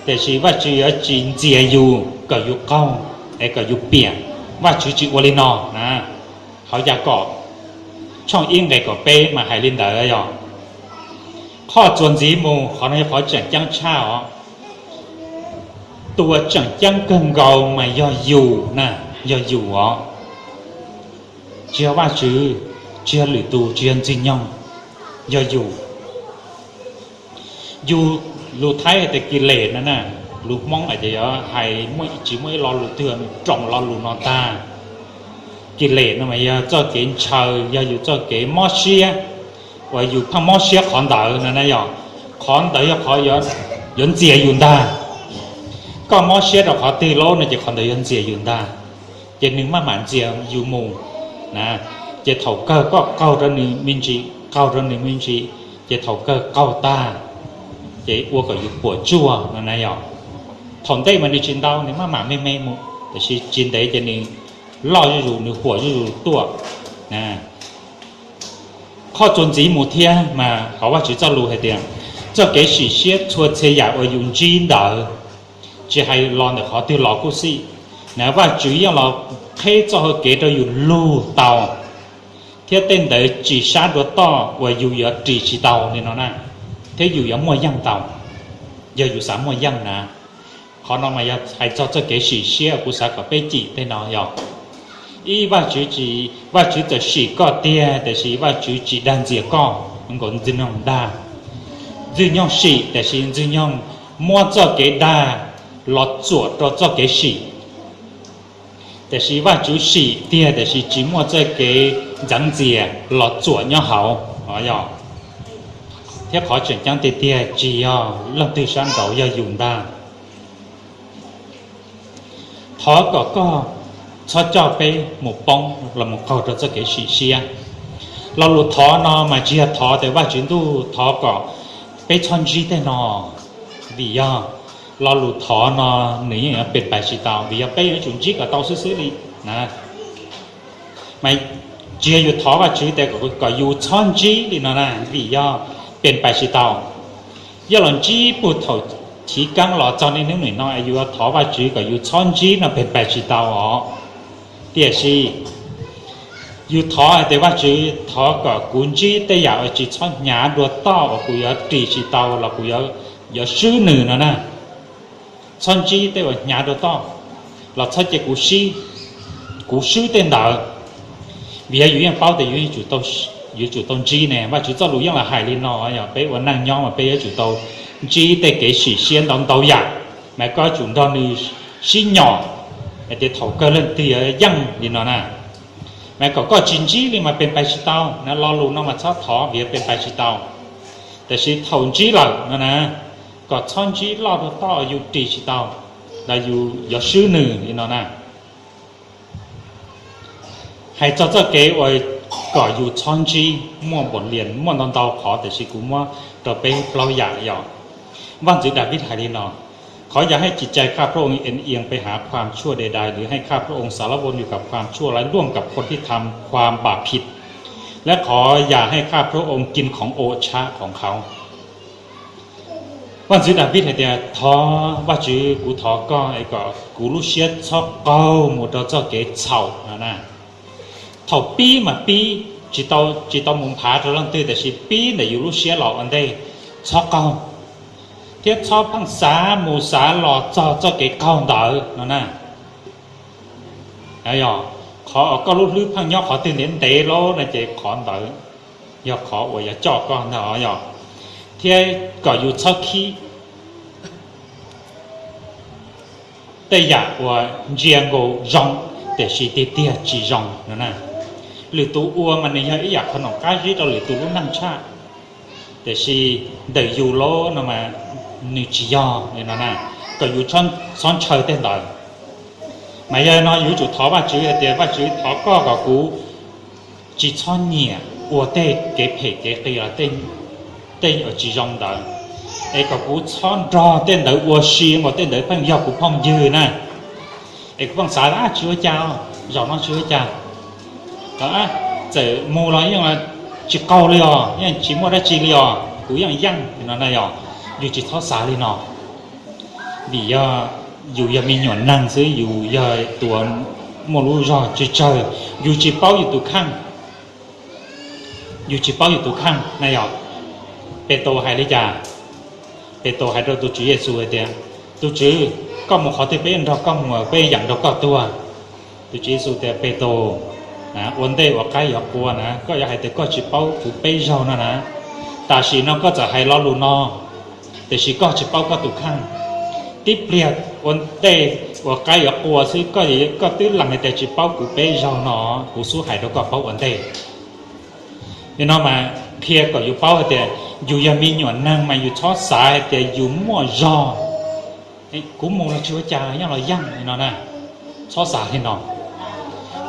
tiam sis Vajtswv yuav tsis ntxias yus kom yus qaug, es kom yus piam. Vajtswv tsis ua li no na. Hauv Yakob tshooj ib nqe kaum peb mas hais li ntawd yog, qhov txuas ntxiv mus, qhov no yog qhov tseem ceeb tshaj os. Tus uas tseem ceeb kawg nkaus mas yog yus na, yog yus os. Tsis yog Vajtswv, tsis yog lwm tus, tsis yog Ntxwg Nyoog, yog yus. Yus, lus Thaib hais tias kis les no na, lus Hmoob hais tias yog hais tsis muaj ib lo lus twg roos lo lus no tag. Kis les no mas yog txoj kev ntshaw, yog yus txoj kev mob siab, uas yus pheej mob siab qhov ntawd no na yog, qhov ntawd yog qhov yuav ntxias yus ntag. Koj mob siab rau qhov twg lawm no ces qhov ntawd yuav ntxias yus ntag. Ces nws maj mam ntxias yus mus na, ces thaum kawg koj qaug rau nws me ntsis, qaug rau nws me ntsis, ces thaum kawg qaug tag, ces ua kom yus puas tsuaj no na yog. Thaum ntej mas nws tsis ntau, nws maj mam me me mus, tiam sis tsis ntev ces nws loj zuj zus, nws huam zuj zus tuaj. Qhov txuas ntxiv mus thiab mas hauv Vajtswv txoj lus hais tias, txoj kev sim siab txhua txhia yam uas yus ntsib ntawd, tsis hais los ntawm qhov twg los kuj xij, na Vajtswv yeej los qheb txoj hau kev rau yus lug tau, thiab tej ntawd tsis sab dua toj uas yus yuav ris tsis tau li no na, thiab yus yuav muaj yeej tau, yog yus xav muaj yeej na. Qhov no mas yog hais txog txoj kev sim siab kuv xav kom peb cim tej no yog, ib, Vajtswv txawm sim koj tiag tiam sis Vajtswv tsis dag ntxias koj nkaus Ntxwg Nyoog dag. Ntxwg Nyoog sim tiam sis Ntxwg Nyoog muab txoj kev dag los txuam rau txoj kev sim. Tiam sis Vajtswv sim tiag tiam sis tsis muaj txoj kev ntxeev ntxias los txuam nyob hauv. Thiab qhov tseem ceeb tiag tiag tsis yog leej twg sab nraud, yog yus ntag. Thov kom koj txhob coj peb mus poob los mus qaug rau txoj kev sim siab. Lo lus thov no mas tsis yog thov tias Vajtswv Ntuj thov kom peb txhob ntsib tej no, vim yog lo lus thov no nws yeej yuav pes pais tsis tau, vim yog peb yuav tsum ntsib kom tau xwb xwb li na. Mas tsis yog yus thov Vajtswv tias kom yus txhob ntsib li no na, vim yog pes pais tsis tau. Yog los ntsib puag thaum chiv keeb los txog niaj hnub nim no es yus thov Vajtswv kom yus txhob ntsib no pes pais tsis tau os. Tiam sis yus thov hais tias Vajtswv thov kom kuv ntsib tej yam uas tsis txhob hnyav dua toj uas kuv yuav ris tsis tau los kuv yuav swb nws no na. Txhob ntsib tej uas hnyav dua toj los txhob cia kuv swb tej ntawd. Vim yog yus yeej paub tias yus, yuav tsum tau ntsib ne. Vajtswv txoj lus yeej los hais li no, yog peb ua neej nyob mas peb yuav tsum tau ntsib tej kev sim siab ntau ntau yam, mas koj yuav tsum nrog nws sib nyom hais tias thaum kawg leej twg yuav yeej li no na. Mas kom koj tsis ntsib li mas pes pais tsis tau na, lo lus no mas txhob thov vim yog pes pais tsis tau. Tiam sis thaum ntsib lawm no na, kom txhob ntsib loj dua toj yus ris tsis tau los yus yuav swb nws li no na. Hais txog txoj kev uas kom yus txhob ntsib muaj npaum li muaj ntau ntau qhov, tiam sis kuv muab rau peb plaub yam yom. Vaj ntxwv Daviv hais li no: ขออย่าให้จิตใจข้าพระองค์เอ็นเอียงไปหาความชั่วใดๆ หรือให้ข้าพระองค์สารวนอยู่กับความชั่วร้ายร่วมกับคนที่ทำความบาปผิด และขออย่าให้ข้าพระองค์กินของโอชะของเขา Vaj ntxwv Daviv hais tias, thov Vajtswv, kuv thov koj es kom kuv lub siab txhob qaug mus rau txoj kev txhaum no na. Thaum pib mas pib, tsis tau mus nphav rau leej twg, tiam sis pib ntawm yus lub siab los ua ntej, txhob qaug, thiab txhob pheej xav mus xav los txog txoj kev qaug ntawd no na. Qhov uas koj lub hlwb pheej nyob qhov twg ntev ntev lawm no ces qhov ntawd yog qhov uas yuav coj koj ntag yom. Thiab kom yus txhob khib tej yam uas ntsia nkaus zoo tiam sis tiag tiag tsis zoo no na. Lwm tus ua mas nws yog ib yam qhov nom qab zib rau lwm tus lub neej tshaj, tiam sis ntawm yus lawm no mas nws tsis yog li no na. Kom yus txhob ntshaw tej ntawd. Mas yog no yuav tsum thov Vajtswv hais tias, Vajtswv, thov koj kom kuv tsis txhob nyiam ua tej kev phem kev qias los tej uas tsis zoo ntawd, es kom kuv txhob nrog tej ntawd ua si, nkaus tej ntawd pheej yog kuv phooj ywg na. Es kuv pheej xav, tsis ua cas, zaum no tsis ua cas, txawm mus los yeej tsis qaug li os, yeej tsis muaj dab tsi li os, kuv yeej yeej no na. Yog yus tsis txhob xav li no, vim yog yus yog me nyuam neeg xwb, yus yog tus muaj lub zog tsawg tsawg, yus tsis paub yus tus kheej, yus tsis paub yus tus kheej na. Yog Petus hais li cas? Petus hais rau tus Tswv Yexus hais tias, Tus Tswv, koj mus qhov twg peb nrog koj mus, peb yeem nrog koj tuag. Tus Tswv Yexus tias, Petus, ua ntej uas qaib yuav qua na, koj yuav hais tias koj tsis paub kuv peb zaug no na. Tam sim no koj txawm hais lo lus no, tiam sis koj tsis paub koj tus kheej. Tib pliag ua ntej uas qaib yuav qua xwb, koj twb lees hais tias tsis paub kuv peb zaug no, kuv xub hais rau koj paub ua ntej. Li no mas qhia kom yus paub hais tias yus yog me nyuam neeg mas yus txhob xav hais tias yus muaj zog, kuv mus los tsis ua cas, yeej los yeej li no na. Txhob xav li no.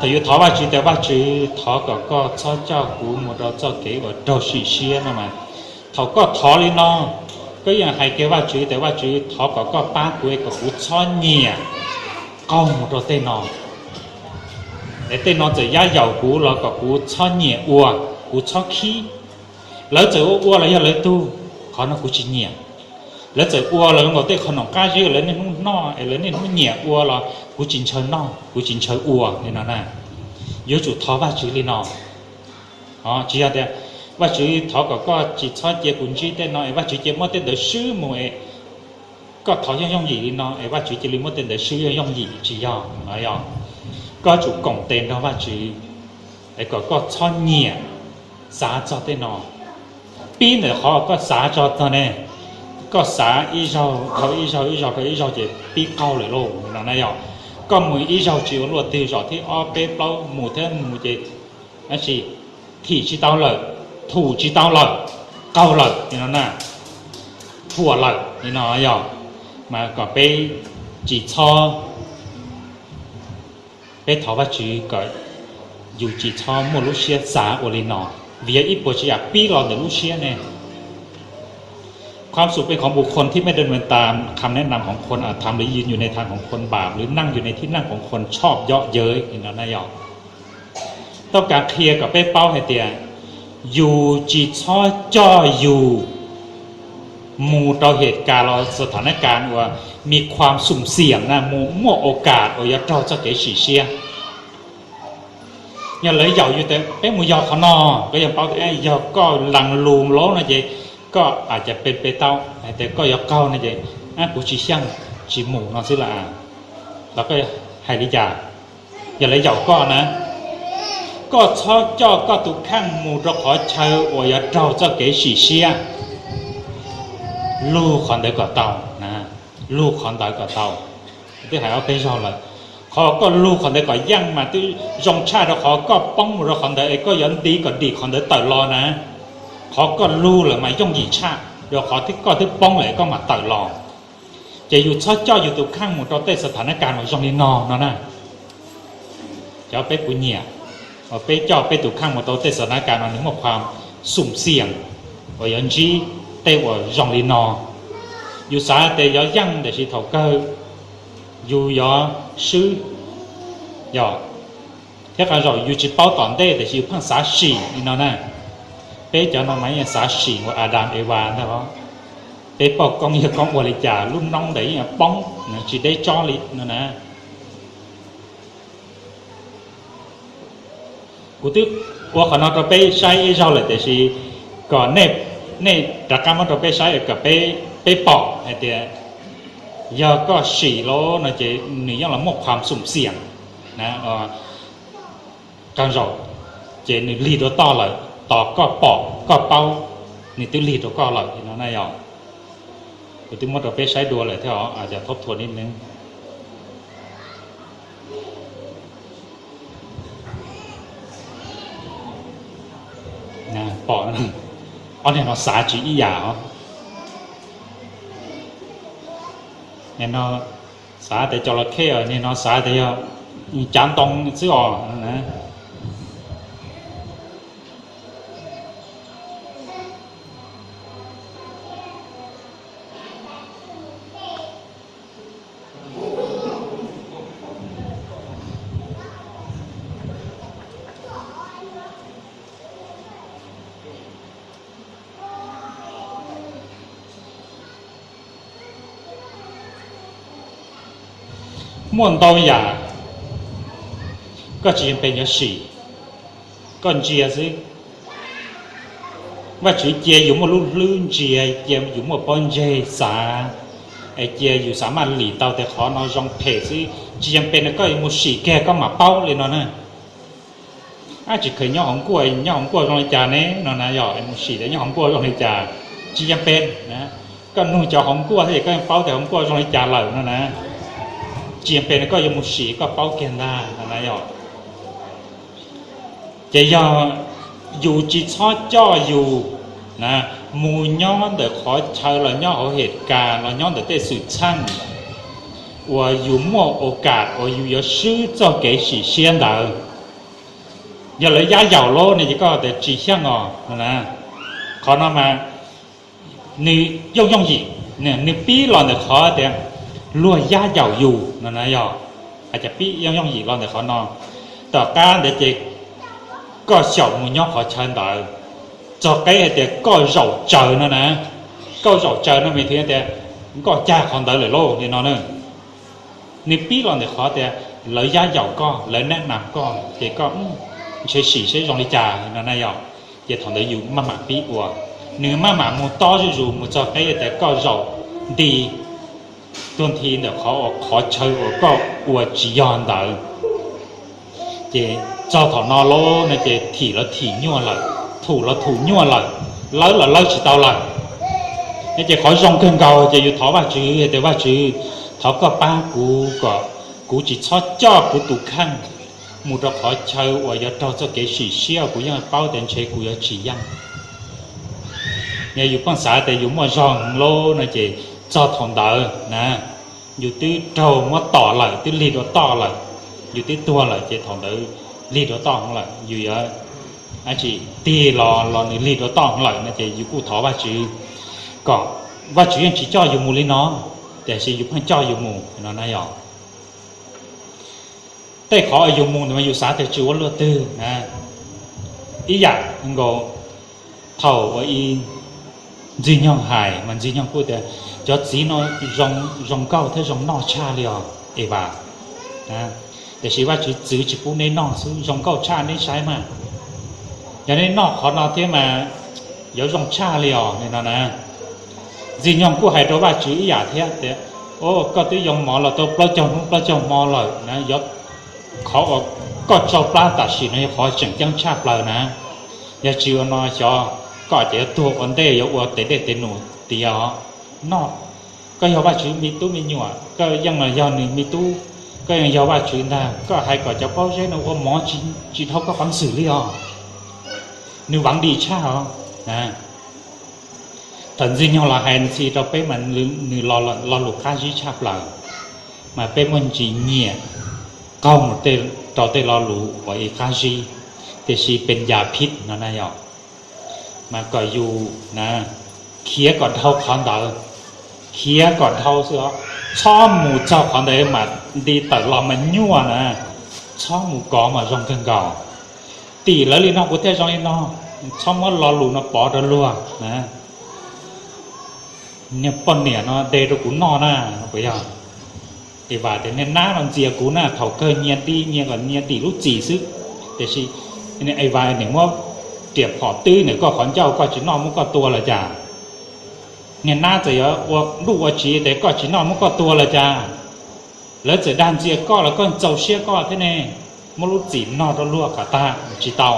Thaum yus thov Vajtswv tias, Vajtswv, thov kom koj txhob coj kuv mus rau txoj kev uas raug sim siab no mas, thaum koj thov li no, koj yeej hais kiag Vajtswv tias, Vajtswv, thov kom koj pab kuv es kom kuv txhob nyiam qaug mus rau tej no. Es tej no txawm yab yaum kuv los kom kuv txhob nyiam ua, kuv txhob khib. Lawv txawm ua ua los yog lawv tug, qhov no kuv tsis nyiam. Lawv txawm ua los zoo nkaus tej qhov nom qab zib lawv niaj hnub noj es lawv niaj hnub nyiam ua los kuv tsis ntshaw noj, kuv tsis ntshaw ua li no na. Yuav tsum thov Vajtswv li no. Tsis yog tias, Vajtswv, thov kom koj tsis txhob cia kuv ntsib tej no es Vajtswv cia muab tej ntawd swb mus es koj thov yooj yooj yim li no es Vajtswv cia li muab tej ntawd swb yooj yooj yim, tsis yog no. Yog koj yuav tsum koom tes nrog Vajtswv es kom koj txhob nyiam xav txog tej no. Pib ntawm qhov koj xav txog tog ne, koj xav ib zaug dhau ib zaug, ib zaug dhau ib zaug ces pib qaug lawm lauj no na. Yog koj mus ib zaug tsis ua luaj twg, zaum thib ob peb plaub mus thiab mus ces, tab sis thim tsis tau lawm, thum tsis tau lawm, qaug lawm li no na, thuam lawm li no. Yog mas kom peb tsis txhob, peb thov Vajtswv kom yus tsis txhob muaj lub siab xav ua li no, vim yog ib puas tsav yam pib los ntawm lub siab ne. ความสุขเป็นของบุคคลที่ไม่เดินไปตามคำแนะนำของคน อาจทำหรือยืนอยู่ในทางของคนบาป หรือนั่งอยู่ในที่นั่งของคนชอบเยาะเย้ย li no na. Yog tau kav qhia kom peb paub hais tias yus tsis txhob coj yus mus rau hem kas los xas tha nab kas uas mi khuam xum xiam na, mus muaj os kas uas yuav raug txoj kev sim siab. Yog lawv yaum yus tias peb mus yog qhov no, koj yeej paub tias yog koj lees lus lawm no ces koj aw cas pe pe tau hais tias koj yuav qaug no ces, kuv tsis xyeej, tsis mus no xwb las. Los koj hais li cas? Yog lawv yaum koj na, koj txhob coj koj tus kheej mus rau qhov chaw uas yuav raug txoj kev sim siab. Lug qhov ntawd kom tau, lug qhov ntawd kom tau. Twb hais ob peb zaug lawm, qhov koj lug qhov ntawd kom yeej mas twb zoo tshaj rau qhov koj poob mus rau qhov ntawd es koj yuav nti kom dim qhov ntawd tawm los na. Qhov koj lug lawm mas yooj yim tshaj rau qhov koj twb poob lawm es koj mam tawm los. Ces yus txhob coj yus tus kheej mus rau tej xas tha nab kas uas zoo li no no na. Cov peb puas nyiam, uas peb coj peb tus kheej mus rau tej xas tha nab kas no nws muaj khuam xum xiam uas yuav ntsib tej uas zoo li no. Yus xav tias yuav yeej tiam sis thaum kawg yus yuav swb. Yog thiab qee zaum yus tsis paub tom ntej tiam sis yus pheej xav sim li no na. Peb cov no mas yeej xav sim ua Adas Evas ntag os. Peb poj koob yawg koob ua li cas lub noob ntawd yeej poob tsis deb tsob li no na. Kuv twb ua qhov no rau peb saib ib zaug lawm tiam sis kom nej rov qab muab rau peb saib kom peb pom hais tias yog koj sim lawm no ces nws yeej los muaj khuam xum xiam na. Qee zaum ces nws lig dua toj lawm, tos koj pom koj paub nws twb lig rau koj lawm no na. Yog kuv twb muab rau peb saib dua lawm thiab os, cas thaub thua nib neeb. Pom, ob niag no xav tsis ib yam os. No Xav tias cov los khej niag no xav tias yog cav ntoo xwb os. Muaj ntau yam koj tsis yeej pes yuav sim, koj ntsia xwb. Vajtswv cia yus muaj lub hlwb ntsia, cia yus muaj pob ntseg xav, es cia yus xav maj lim tau tias qhov no zoo phem xwb, tsis yeej pes no koj yuav mus sim kiag koj mam paub li no na. Ab, tsis kheev nyob hauv nkuaj, nyob hauv nkuaj zoo li cas ne no na, yog mus sim tias nyob hauv nkuaj zoo li cas, tsis yeej pes na. Koj nug cov hauv nkuaj thiab ces koj yeej paub tias hauv nkuaj zoo li cas lawm no na. Tsis yeej pes no koj yuav mus sim koj paub kiag ntag no na yog. Ces yog yus tsis txhob coj yus na mus nyob ntawm qhov chaw los nyob hauv hem kas los nyob ntawm tej xwm txheej uas yus muaj ua kam uas yus yuav swb txoj kev sim siab ntawd. Yog lawv yab yaum lawm ne ces koj tias tsis xyeej os no na. Qhov no mas nws yooj yooj yim, nws pib los ntawm qhov tias luag yab yaum yus no na yog. Hais tias pib yooj yooj yim los ntawm qhov no. Tom qab ntawd ces koj xyaum mus nyob qhov chaw ntawd, txog qeb hais tias koj zaum tsaws no na. Koj zaum tsaws no mas thiaj tias koj cag qhov ntawd lawm lauj li no na. Nws pib los ntawm qhov tias lawv yab yaum koj, lawv nab nas koj ces koj ntshe sim seb zoo li cas no na yog. Ces thaum ntawd yus maj mam pib ua, nws maj mam mus tob zuj zus mus txog qeb tias koj zaum nti tuag nthi ntawm qhov uas qhov chaw uas koj ua tsis yog ntawd. Ces txog thaum no lauj no ces thim los thim nyuaj lawm, thum los thum nyuaj lawm, lawb los lawb tsis tau lawm. No ces qhov zoo kawg nkaus ces yus thov Vajtswv tias Vajtswv, thov koj pab kuv kom kuv tsis txhob coj kuv tus kheej mus rau qhov chaw uas yuav raug txoj kev sim siab uas kuv yeej paub tias ntshe kuv yuav tsis yeej. Yog yus pheej xav tias yus muaj zog heev lauj no ces txog thaum ntawd na, yus twb raug muab tom lawm, twb lig dua toj lawm, yus twb tuag lawm ces thaum ntawd lig dua toj heev lawm, yus yuav tsis tig los los nws lig dua toj heev lawm no ces yus kuj thov Vajtswv kom Vajtswv yeej tsis coj yus mus li no, tiam sis yus pheej coj yus mus no na yog. Tej qhov yus mus ntawd mas yus xav tias tsis ua luaj twg na. Ib yam nkaus thaum uas ib Ntxwg Nyoog hais mas Ntxwg Nyoog kuj tias cov txiv no zoo nkauj thiab zoo noj tshaj li os Evas. Tiam sis Vajtswv txwv tsis pub neb noj xwb, zoo nkauj tshaj neb saib mas. Yog neb noj qhov no thiab mas yuav zoo tshaj li os li no na. Ntxwg Nyoog kuj hais rau Vajtswv ib yam thiab tias, o, koj twb yoo mov los tau plaub caug hnub plaub caug hmo lawm na, yog qhov uas koj tso plab tam sim no yog qhov tseem ceeb tshaj plaws na. Yog tsis ua no xyov koj ces yuav tuag ua ntej yuav ua tes dej tes num tiav os. Noj, koj yog Vajtswv me tub me nyuam, koj yeej los yog nws me tub, koj yeej yog Vajtswv ntag, koj hais kom cov pob zeb no ua mov tsis dhau koj peev xwm li os. Nws vav dim tshaj os. Thaum Ntxwg Nyoog los hais ntxhi rau peb mas nws lo lus qab zib tshaj plaws, mas peb muaj ntsis nyiam qaug mus rau tej lo lus uas ib qab zib, tiam sis pes yas phib no na yog. Mas kom yus khiav kom dhau qhov ntawd, khiav kom dhau xwb os, txhob mus txog qhov ntawd mas nti tawm los mas nyuaj na, txhob mus kov mas zoo kawg nkaus. Tim lawv li no kuv thiaj zoo li no, txhob muab lo lus no pov rau luag na. Niag poj niam no de rau kuv noj na, no puas yog? Evas tias niag nab no ntxias kuv na, thaum kawg nyias nti nyias kom nyias dim lub txim xwb. Tiam sis Evas nim muab riam phom twb ntawm koj qhov ncauj, koj tsis noj muab koj tua los cas? Niag nab txawm yuav ua nruj ua tsiv tias koj tsis noj muab koj tua los cas? Lawv txawm dag ntxias koj los koj txaus siab koj thiab ne, muab lub txim no rau luag kom tag tsis tau.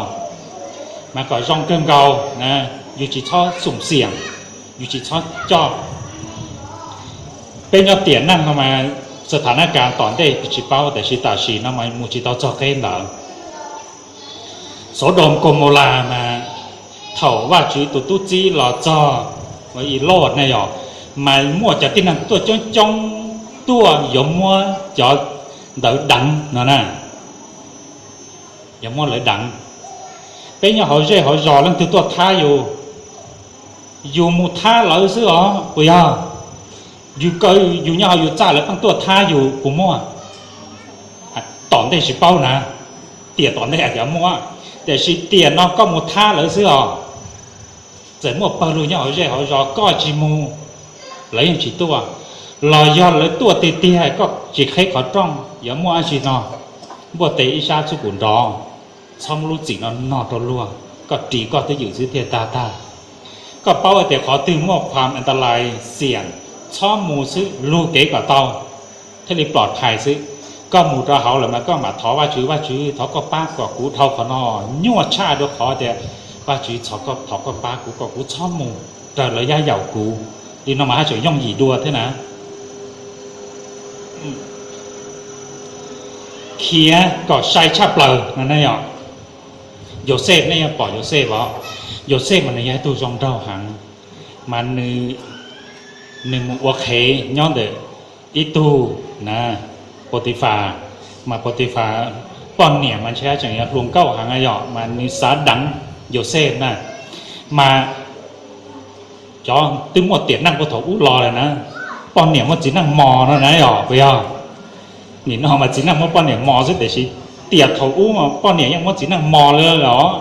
Mas kom zoo kawg nkaus, yus tsis txhob xum xiam, yus tsis txhob coj. Peb nyob tiam neej no mas xa tha nab kas tom ntej tsis paub, tiam sis tam sim no mas mus tsis tau txog qeb ntawd. Xauv Doos Kaus Maus Las mas thaum Vajtswv tus tub txib los txog ib loj ne yog, mas muaj cov tib neeg tuaj coob coob, tuaj yuav muab cov ntawd deev no na, yuav muab lawv deev. Peb nyob hauv zej hauv zos leej twg tuaj thab yus, yus mus thab lawv xwb os puas yog? Yus kaw yus nyob hauv yus txaj lawv pheej tuaj thab yus puas muaj? Tom ntej tsis paub na, tiam tom ntej hais tias muaj, tiam sis tiam no koj mus thab lawv xwb os. Txawm muaj pawg lug nyob hauv zej hauv zos koj tsis mus, lawv yeej tsis tuaj. Los yog lawv tuaj tiag tiag koj tsis qheb qhov rooj, yuav muaj dab tsi no, npuaj tes ib sab txhub pum nrov, txhob muab lub txim no nog rau luag, koj ris koj twj ywm xwb thiaj tag tag. Koj paub hais tias qhov twg muaj qhuas an ta lais xiam, txhob mus xwb, lug kev kom tau thiaj li plom thais xwb. Koj mus rau hauv lawm mas koj mam thov Vajtswv, Vajtswv thov koj pab kom kuv dhau qhov no, nyuaj tshaj dua qhov tias Vajtswv thov koj pab kuv kom kuv txhob mus raws lawv yab yaum kuv. Li no mas haj tseem yooj yim dua thiab na. Khiav kom sai tshaj plaws no ne yom. Yauxej, nej yeej pom Yauxej os. Yauxej mas nws yog ib tug zoo nraug heev, mas nws mus ua qhev nyob ntawm ib tug na, Pautifas, mas Pautifas poj niam mas ntshe tseem yog hluas nkauj heev yom, mas nws xav deev Yauxej na. Mas cov twb muaj tiam neej puag thaum ub los lawm na, poj niam muaj txiv neej mos no na yom, puas yog? Nim no mas txiv neej muab poj niam mos xwb, tiam sis tiam thaum ub mas poj niam yeej muab txiv neej mos li los.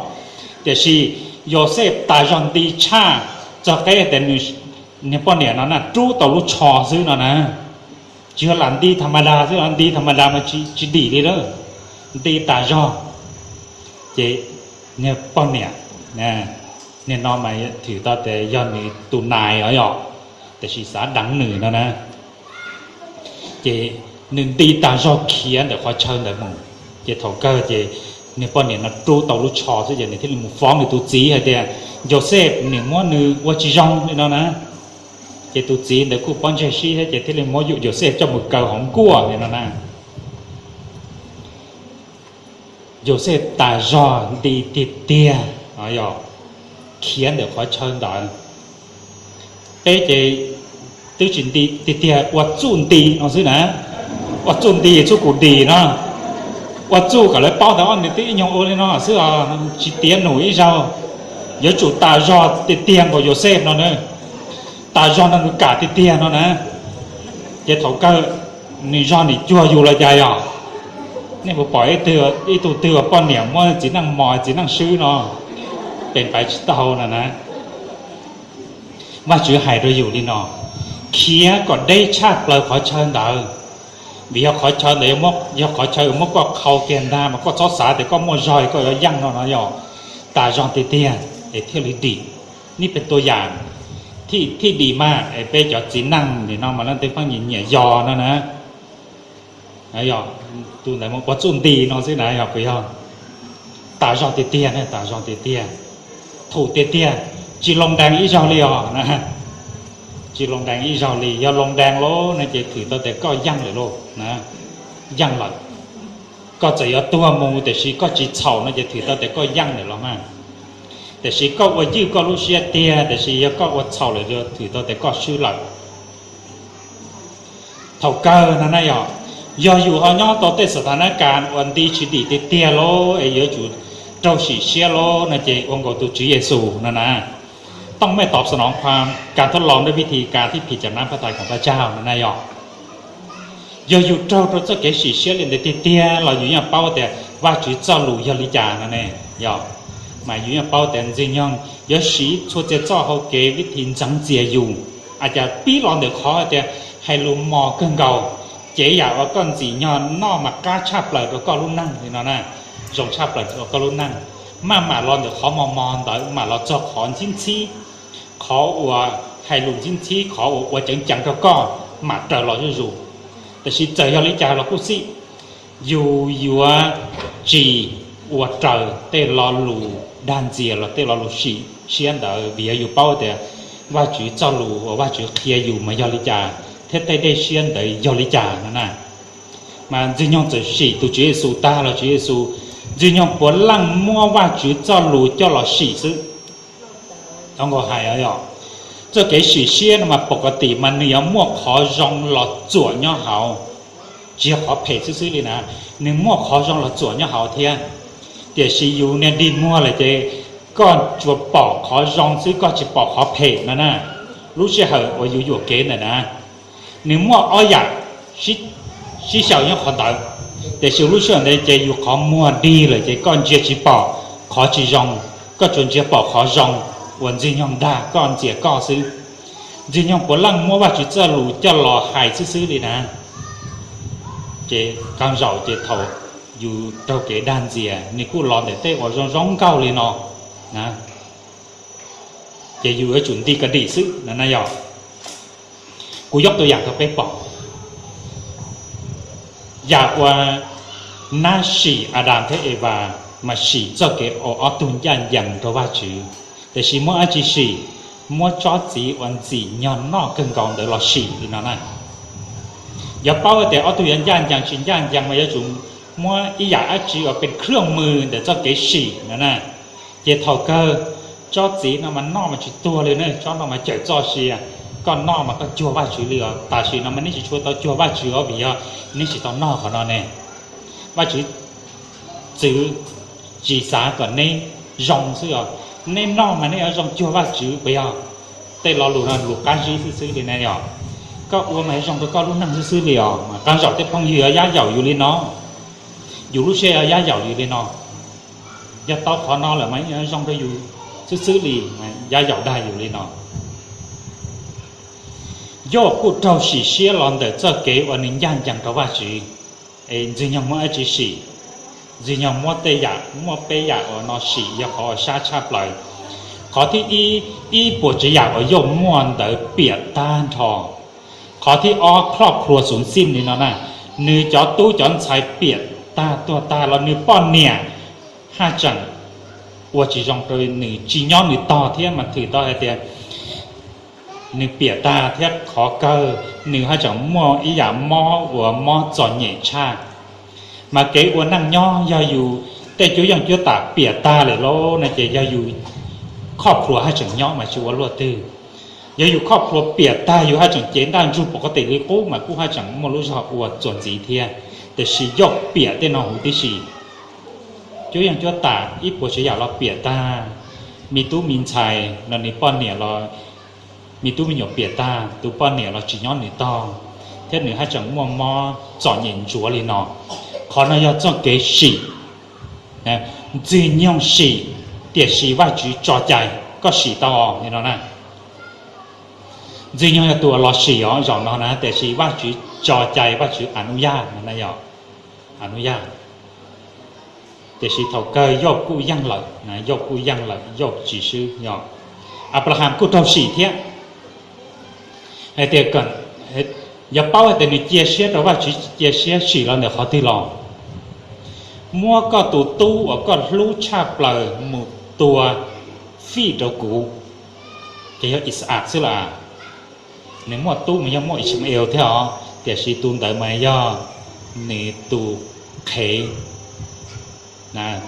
Tiam sis Yauxej tas zog nti tshaj, txog qib tias nws niag poj niam no na rub tau lub tsho xwb no na. Tsis yog lam nti tham ma das xwb, nti tham ma das mas tsis dim li lawm, nti tas zog. Ces niag poj niam, niag no mas thwm tau tias yog nws tus nais os yom, tiam sis xav deev nws no na. Ces nws nti tas zog khiav ntawm qhov chaw ntawd mus. Ces thaum kawg ces niag poj niam no rub tau lub tsho xwb ces nws thiaj li mus foob nws tus txiv hais tias Yauxej nws muab nws ua tsis zoo li no na. Ces tus txiv ntawd kuj pob ntseg sib thiab ces thiaj li muab Yauxej coj mus kaw hauv nkuaj li no na. Yauxej tas zog nti tiag tiag, khiav ntawm qhov chaw ntawd. Peb ces twb tsis nti tiag tiag, ua txuj nti no xwb na. Ua txuj nti txuj kum dim no, ua txuj kom lawv paub tias ob nws twb ib nyuag ua li no xwb os, tsis tiav num ib zaug. Yuav tsum tas zog tiag tiag nkaus Yauxej no na, tas zog no nws kam tiag tiag no na. Ces thaum kawg nws zog nim cuag yus los cas yog? Nej puas pom ib tug twg uas poj niam muab txiv neej mos txiv neej swb no? Pem paiv tsis tau no na. Vajtswv hais rau yus li no, khiav kom deb tshaj plaws qhov chaw ntawd, vim yog qhov chaw ntawd yog qhov chaw muab koj qhau kiag ntag, mas koj txhob xav tias koj muaj zog koj yuav yeej no no yog, tas zog tiag tiag es thiaj li dim. Nej pem tua yam, thiaj dim mas es peb cov txiv neej nim no mas leej twg pheej nyiam nyiam yos no na. Tus ntawd ua txuj nti no xwb na, yog puas yog? Tas zog tiag tiag, tas zog tiag tiag, thum tiag tiag, tsis loo dees ib zaug li os. Tsis loo dees ib zaug li, yog loo dees lawm no ces thwm tau tias koj yeej lawm lauj, yeej lawm. Koj txawm yuav tuag mus tiam sis koj tsis txhaum no ces thwm tau tias koj yeej lawm los mas. Tiam sis koj ua ywj koj lub siab tiag, tiam sis yog koj ua txhaum lawm, thwm tau tias koj swb lawm. Thaum kawg no na yog, yog yus ho nyob tau tej xas thas nab kas uas nti tsis dim tiag tiag lawm es yuav tsum raug sim siab lawm no ces ua nkaus tus Tswv Yexus no na. Toj mej tov xas noov pha kas thab los dab vij thi kas thib phim cam nab pha thais khoom pha tsag no na yog. Yog yus raug rau txoj kev sim siab li ntawd tiag tiag los yus yeej paub tias Vajtswv txoj lus yog li cas no ne. Yog, mas yus yeej paub tias Ntxwg Nyoog yuav siv txhua txhia txoj hau kev vij thi ntxeev txias yus, a cas pib los ntawm qhov tias hais lus mos kawg nkaus, ces yam uas koj ntxim nyog noj mas qab tshaj plaws rau koj lub neej li no na, zoo tshaj plaws rau koj lub neej, maj mam los ntawm qhov mos mos ntawd mam los txog qhov ntxhib ntxhib, qhov uas hais lus ntxhib ntxhib, qhov uas ua ceev ceev rau koj mam raws los zuj zus. Tiam sis txawm yog li cas los kuj xij, yus yuav tsis ua raws tej lo lus dag ntxias los tej lo lus sim siab ntawd, vim yog yus paub tias Vajtswv txoj lus uas Vajtswv qhia yus mas yog li cas thiab tej dej siab ntawd yog li cas no na. Mas Ntxwg Nyoog txawm sim tus Tswv Yexus tag los Tswv Yexus, Ntxwg Nyoog puav leej muab Vajtswv txoj lus coj los sim xwb. Hais, Txoj kev sim siab no mas pom ko tim mas nws yuav muaj qhov zoo los txuam nyob hauv, tsis yog qhov phem xwb xwb li na, nws muaj qhov zoo los txuam nyob hauv thiab. Tiam sis yus niag dig muag lawm ces koj tsuas pom qhov zoo xwb, koj tsis pom qhov phem no na. Lub sij hawm uas yus yuam kev ntawm na, nws muaj ob yam sib xyaw nyob qhov ntawd, tiam sis lub sij hawm ntawd ces yus qhov muag dig lawm ces koj ntsia tsis pom qhov tsis zoo, koj tsuas ntsia pom qhov zoo uas Ntxwg Nyoog dag koj ntxias koj xwb. Ntxwg Nyoog puav leej muab Vajtswv txoj lus coj los hais xwb xwb li na. Ces qee zaum ces thaum yus raug kev dag ntxias, nws kuj los ntawm tej uas zoo zoo nkauj li no na, ces yus yuav tsum nti ka dim xwb no na yog. Kuv yog tus yam rau peb pom yam uas nab sim Adas thiab Evas mas sim txoj kev ua ob tug ncaj ncees rau Vajtswv, tiam sis muab dab tsi sim? Muab tsob txiv uas ntxim nyog noj kawg nkaus ntawd los sim li no na. Yog paub tias ob tug yuav ncaj ncees tsis ncaj ncees mas yuav tsum muab ib yam dab tsi uas pes khwj mws ntawm txoj kev sim no na. Ces thaum kawg tsob txiv no mas noj mas tsis tuag li ne, tsob no mas cawm txoj sia, koj noj mas koj cuag Vajtswv li os. Tam sim no mas neb tsis tshua tau cuag Vajtswv os, vim yog neb tsis tau noj qhov no ne. Vajtswv txwv tsis xav kom neb zoo xwb os. Neb noj mas neb yuav zoo cuag Vajtswv puas yog? Tej lo lus no lus qab zib xwb xwb li ne yog. Koj ua mas yuav zoo rau koj lub neej xwb xwb li os. Mas qee zaum tej phooj ywg yuav yab yaum yus li no, yus lub siab yuav yab yaum yus li no. Yog tau qhov no lawm mas yuav zoo rau yus xwb xwb li, yab yaum dag yus li no. Yauj kuj raug sim siab los ntawm txoj kev uas nws ncaj ncees rau Vajtswv. Es Ntxwg Nyoog muab dab tsi sim? Ntxwg Nyoog muab tej yam, muaj peb yam uas no sim yog qhov uas sab tshaj plaws. Qhov thib ib, ib puas tsav yam uas Yauj muaj ntawd piam tag nrho. Qhov thib ob, khlob plhuav xum xim li no na, nws cov tub cov ntxhais piam tag tuag tag los nws poj niam haj tseem ua tsis zoo rau nws, tsis nyob nws tog thiab mas thwm tau hais tias nws piam tag thiab qhov kawg nws haj tseem muaj ib yam mob uas mob txom nyem tshaj. Mas kev ua neej nyob yog yus tej cuab yeej cuab tam piam tag lawm lauj no ces yog yus khlob plhuav haj tseem nyob mas tsis ua luaj twg. Yog yus khlob plhuav piam tag yus haj tseem cev ntaj ntsug pov qab tes li qub mas kuj haj tseem muaj lub zog ua txuas ntxiv thiab. Tiam sis Yauj piam tej no huv tib si. Cuab yeej cuab tam ib puas tsav yam los piam tag, me tub me ntxhais los nws poj niam los, me tub me nyuam piam tag, tus poj niam los tsis nyob nws tog, thiab nws haj tseem muaj mob txom nyem ntsuav li no. Qhov no yog txoj kev sim. Ntxwg Nyoog sim, tiam sis Vajtswv tso cai, koj sim tau os li no na. Ntxwg Nyoog yog tus uas los sim os zaum no na, tiam sis Vajtswv tso cai, Vajtswv a nub yaj no na yog, a nub yaj. Tiam sis thaum kawg Yauj kuj yeej lawm, Yauj kuj yeej lawm, Yauj tsis swb yog. Anplahas kuj raug sim thiab. Hais tias, yog paub hais tias nws cia siab rau Vajtswv, cia siab sim los ntawm qhov twg los? Muab koj tus tub uas koj hlub tshaj plaws mus tua fij rau kuv. Ces yog Ixaj xwb las. Nws muaj tub mas yog muaj Ixmael thiab os, tiam sis tus ntawd mas yog nws tus qhev,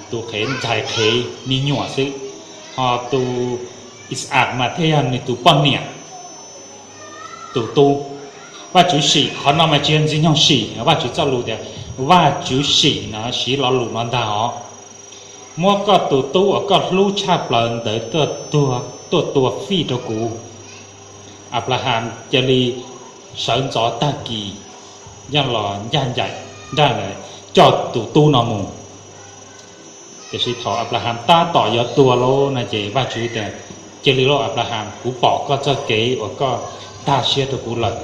tus qhev ntxhais qhev me nyuam xwb, ho tus Ixaj mas thiaj yog nws tus poj niam tus tub. Vajtswv sim, qhov no mas tsis yog Ntxwg Nyoog sim, Vajtswv txoj lus tias Vajtswv sim no siv lo lus no ntag os. Muab koj tus tub uas koj hlub tshaj plaws ntawd tuaj tua fij rau kuv. Anplahas cia li sawv ntxov tag kis, yeej los ncaj ncaim nraj coj tus tub no mus. Tiam sis thaum Anplahas tab tom yuav tua lauj no ces Vajtswv tias, cia li lauj Anplahas, kuv pom koj txoj kev uas koj tag siab rau kuv lawm.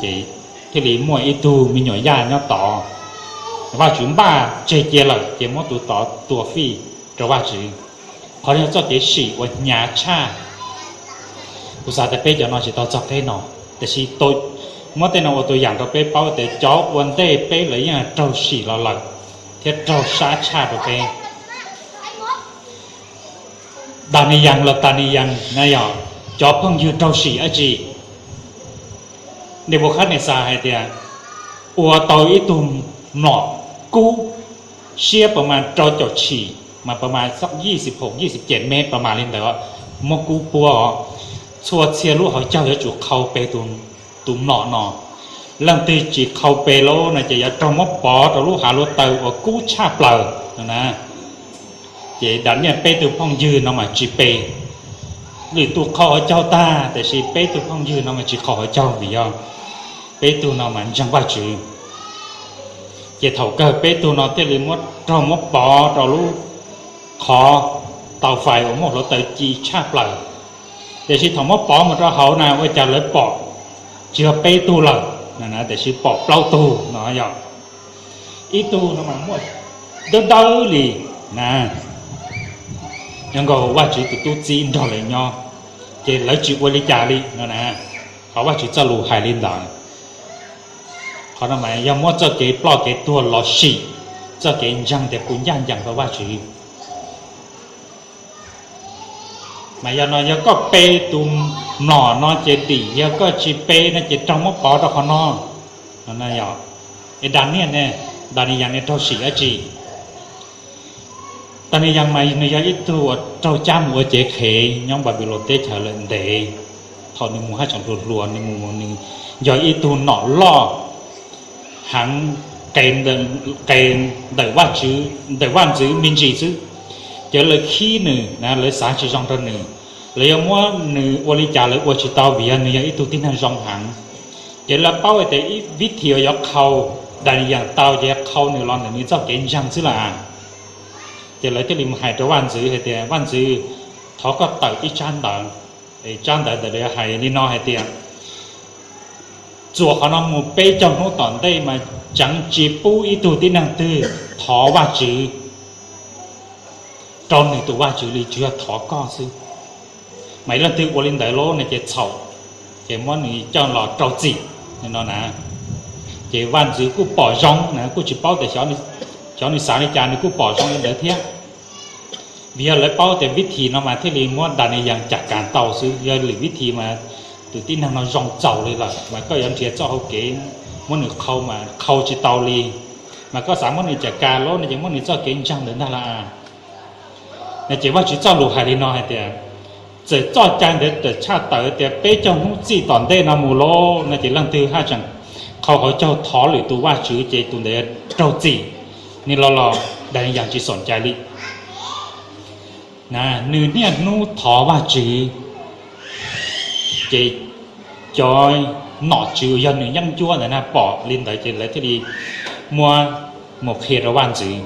Ces thiaj li muaj ib tug me nyuam yaj nyob tod, Vajtswv npaj tseg cia lawm ces muab tus tod tua fij rau Vajtswv. Qhov no yog txoj kev sim uas hnyav tshaj. Kuv xav tias peb cov no tsis tau txog qeb no, tiam sis muab tej no ua tus yam rau peb paub tias cov ua ntej peb lawv yeej raug sim los lawm thiab raug sab tshaj rau peb. Daniyees los Taniyees na yog cov phooj ywg raug sim dab tsi? Nebukhadnexas hais tias ua tau ib tug mlom kub siab pas mas rau caum tshim, mas pas mas xab yij xib phoom yij xib cem mev pas mas li ntawd, muab kub puab os. Txhua txhia lub hauv caug yuav tsum qhau pe tus mlom no. Leej twg tsis qhau pe lawm no ces yuav raug muab pov rau lub hav luav taws uas kub tshaj plaws no na. Ces Daniyees peb tug phooj ywg no mas tsis pe. Lwm tus qhau hauv caug tag, tiam sis peb tug phooj ywg no mas tsis qhau hauv caug vim yog peb tug no mas ntseeg Vajtswv. Ces thaum kawg peb tug no thiaj li muab raug muab pov rau lub qhov tau fais uas muaj hluav taws ci tshaj plaws. Tiam sis thaum muab pov mus rau hauv na ua cas lawv pom tsis yog peb tug lawm, tiam sis pom plaub tug no yog ib tug no mas muaj dawb dawb li na, nyob nkaus Vajtswv tus tub txib nrog lawv nyob, ces lawv tsis ua li cas li no na. Qhov Vajtswv txoj lus hais li ntawd. Qhov no mas yog muab txoj kev ploj kev tuag los sim txoj kev ntseeg tias kuv ncaj ncees rau Vajtswv. Mas yog no yog koj pe tus mlom no ces dim, yog koj tsis pe no ces raug muab pov rau qhov no. Es Daniyees ne, Daniyees ne raug sim dab tsi? Daniyees mas nws yog ib tug uas raug cab mus ua cev qhev nyob Npanpiloos teb chaws lawm ntev. Thaum nws mus haj tseem hluas hluas nws mus nws yog ib tug nom loj heev, qe ntawm vaj ntxwv me ntsis xwb. Ces lawv khib nws na, lawv xav tsis zoo rau nws, lawv yuav muab nws ua li cas lawv ua tsis tau vim yog nws yog ib tug tib neeg zoo heev. Ces lawv paub hais tias ib vib thim uas yuav qhau Daniyees tau ces qhau nws los ntawm nws txoj kev ntseeg xwb lawm. Ces lawv thiaj li mus hais rau vaj ntxwv hais tias, vaj ntxwv, thov koj tawm ib tsab ntawv. Tsab ntawv ntawd hais li no hais tias, txuas qhov no mus peb caug hnub tom ntej mas tseev tsis pub ib tug tib neeg twg thov Vajtswv rau nws tus Vajtswv li, tsuas yog thov koj xwb. Mas yog leej twg ua li ntawd lawm no ces txhaum, ces muab nws coj los rau txim no na. Ces vaj ntxwv kuj pom zoo na, kuj tsis paub tias xyov nws xav li cas, nws kuj pom zoo li ntawd thiab. Vim yog lawv paub tias vib thim no mas thiaj li muab Daniyees cam kav tau xwb, yog lwm vib thim mas tus tib neeg no zoo txaus li lawm mas koj yuav nrhiav txoj hau kev muab nws qhau mas qhau tsis tau li. Mas koj xav muab nws cam kav lawm no ces muab nws txoj kev ntseeg ntawd ntag lauj. No ces Vajtswv txoj lus hais li no hais tias, txawm txoj cai ntawd txawm tshaj tawm tias peb caug hnub txij tom ntej no mus lawm no ces leej twg haj tseem qhau hauv caug thov lwm tus vaj tswv ces tus ntawd raug txim. Nws los los Daniyees tsis xoom cai li. Nws niaj hnub thov vaj tswv, ces cov nom tswv uas yog nws yeeb ncuab ntawd na pom li ntawd ces lawv thiaj li muab mus qhia rau vaj ntxwv.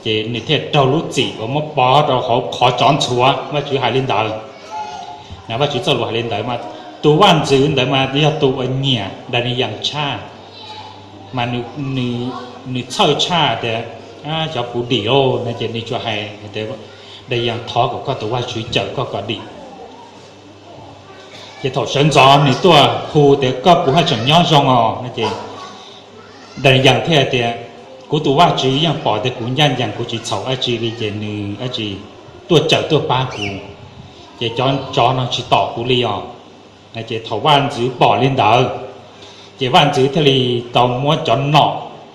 Ces nws thiaj raug lub txim uas muab pov rau hauv qhov tsov ntxhuav, vaj tswv hais li ntawd. Vaj tswv txoj lus hais li ntawd mas tus vaj ntxwv ntawd mas yog tus uas nyiam Daniyees tshaj, mas nws txhawj tshaj tias xyov kuv dim lawm no ces nws tsuas hais tias, Daniyees, thov kom koj tus vaj tswv cawm koj kom dim. Ces thaum sawv ntxov nws tuaj hu tias, koj puas haj tseem nyob zoo os no ces Daniyees thiaj tias, kuv tus vaj tswv yeej pom tias kuv ncaj ncees, kuv tsis txhaum dab tsi li ces nws dab tsi tuaj cawm tuaj pab kuv, ces cov tsov no tsis tom kuv li os. Ces thaum vaj ntxwv pom li ntawd, ces vaj ntxwv thiaj li tau muab cov nom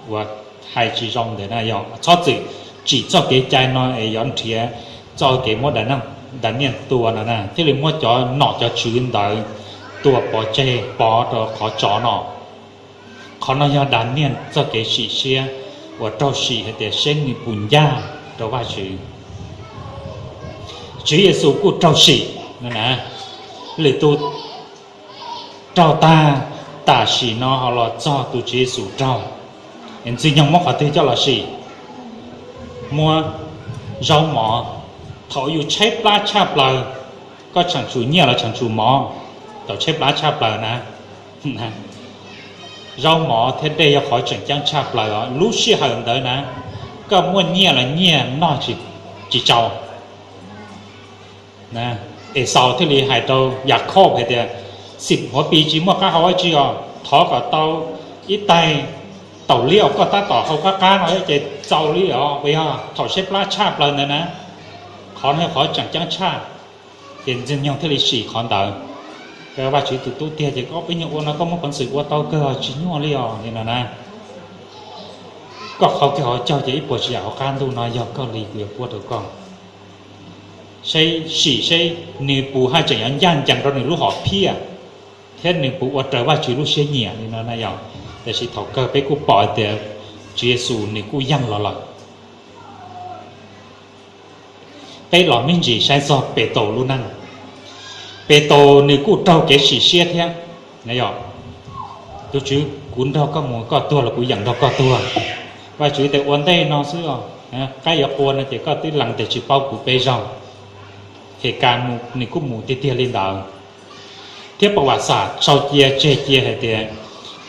uas hais tsis zoo ntawd na, yog txhob txwm tsim txoj kev cai no es yuav nrhiav txoj kev muab Daniyees tua no na, thiaj li muab cov nom cov tswv ntawd tua pov tseg pov rau qhov tsov no. Qhov no yog Daniyees txoj kev sim siab uas raug sim hais tias seb nws puas ncaj rau vaj tswv. Tswv Yexus kuj raug sim no na, lwm tus raug tag, tam sim no ho los txog tus Tswv Yexus raug. Ntxwg Nyoog muab qhov twg coj los sim? Muab zaub mov. Thaum yus tshaib plab tshaj plaws, koj tseem tsum nyiaj los tseem tsum mov? Thaum tshaib plab tshaj plaws na, zaub mov thiab dej yog qhov tseem ceeb tshaj plaws os. Lub sij hawm ntawd na, koj muaj nyiaj los nyiaj noj tsis tsau. Exaus thiaj li hais rau Yakob hais tias, xim huav pis tsis muaj qab hau dab tsi os, thov kom tau ib tais taum liab uas koj tab tom hau qab qab no ces txaus li os, puas yog? Thaum tshaib plab tshaj plaws ntawd na, qhov no yog qhov tseem ceeb tshaj. Ces Ntxwg Nyoog thiaj li sim qhov ntawd. Vaj tswv tus tub tiag ces koj peb nyuag ua no koj muaj peev xwm ua tau kawg, tsis nyuaj li os li no na. Koj qhau kiag hauv caug ces ib puas tsis yam hauv qab ntuj no yog koj li, kuv yuav puab rau koj. sim seb nws puas haj tseem yuav ncaj ncees rau nws lub hom phiaj thiab nws puas ua raws Vajtswv lub siab nyiam li no na yog. Tiam sis thaum kawg peb kuj pom tias Tswv Yexus nws kuj yeej los lawm. Peb los me ntsis saib txog Petus lub neej. Petus nws kuj raug kev sim siab thiab. Tus Tswv, kuv nrog koj mus, koj tuag los kuv yeem nrog koj tuag. Vajtswv tias ua ntej no xwb, qaib yuav qua no ces koj twb lees tias tsis paub kuv peb zaug. Ces Petus nws kuj mus tiag tiag li ntawd. Thiab Pov Vam Xam sau cia tseg cia hais tias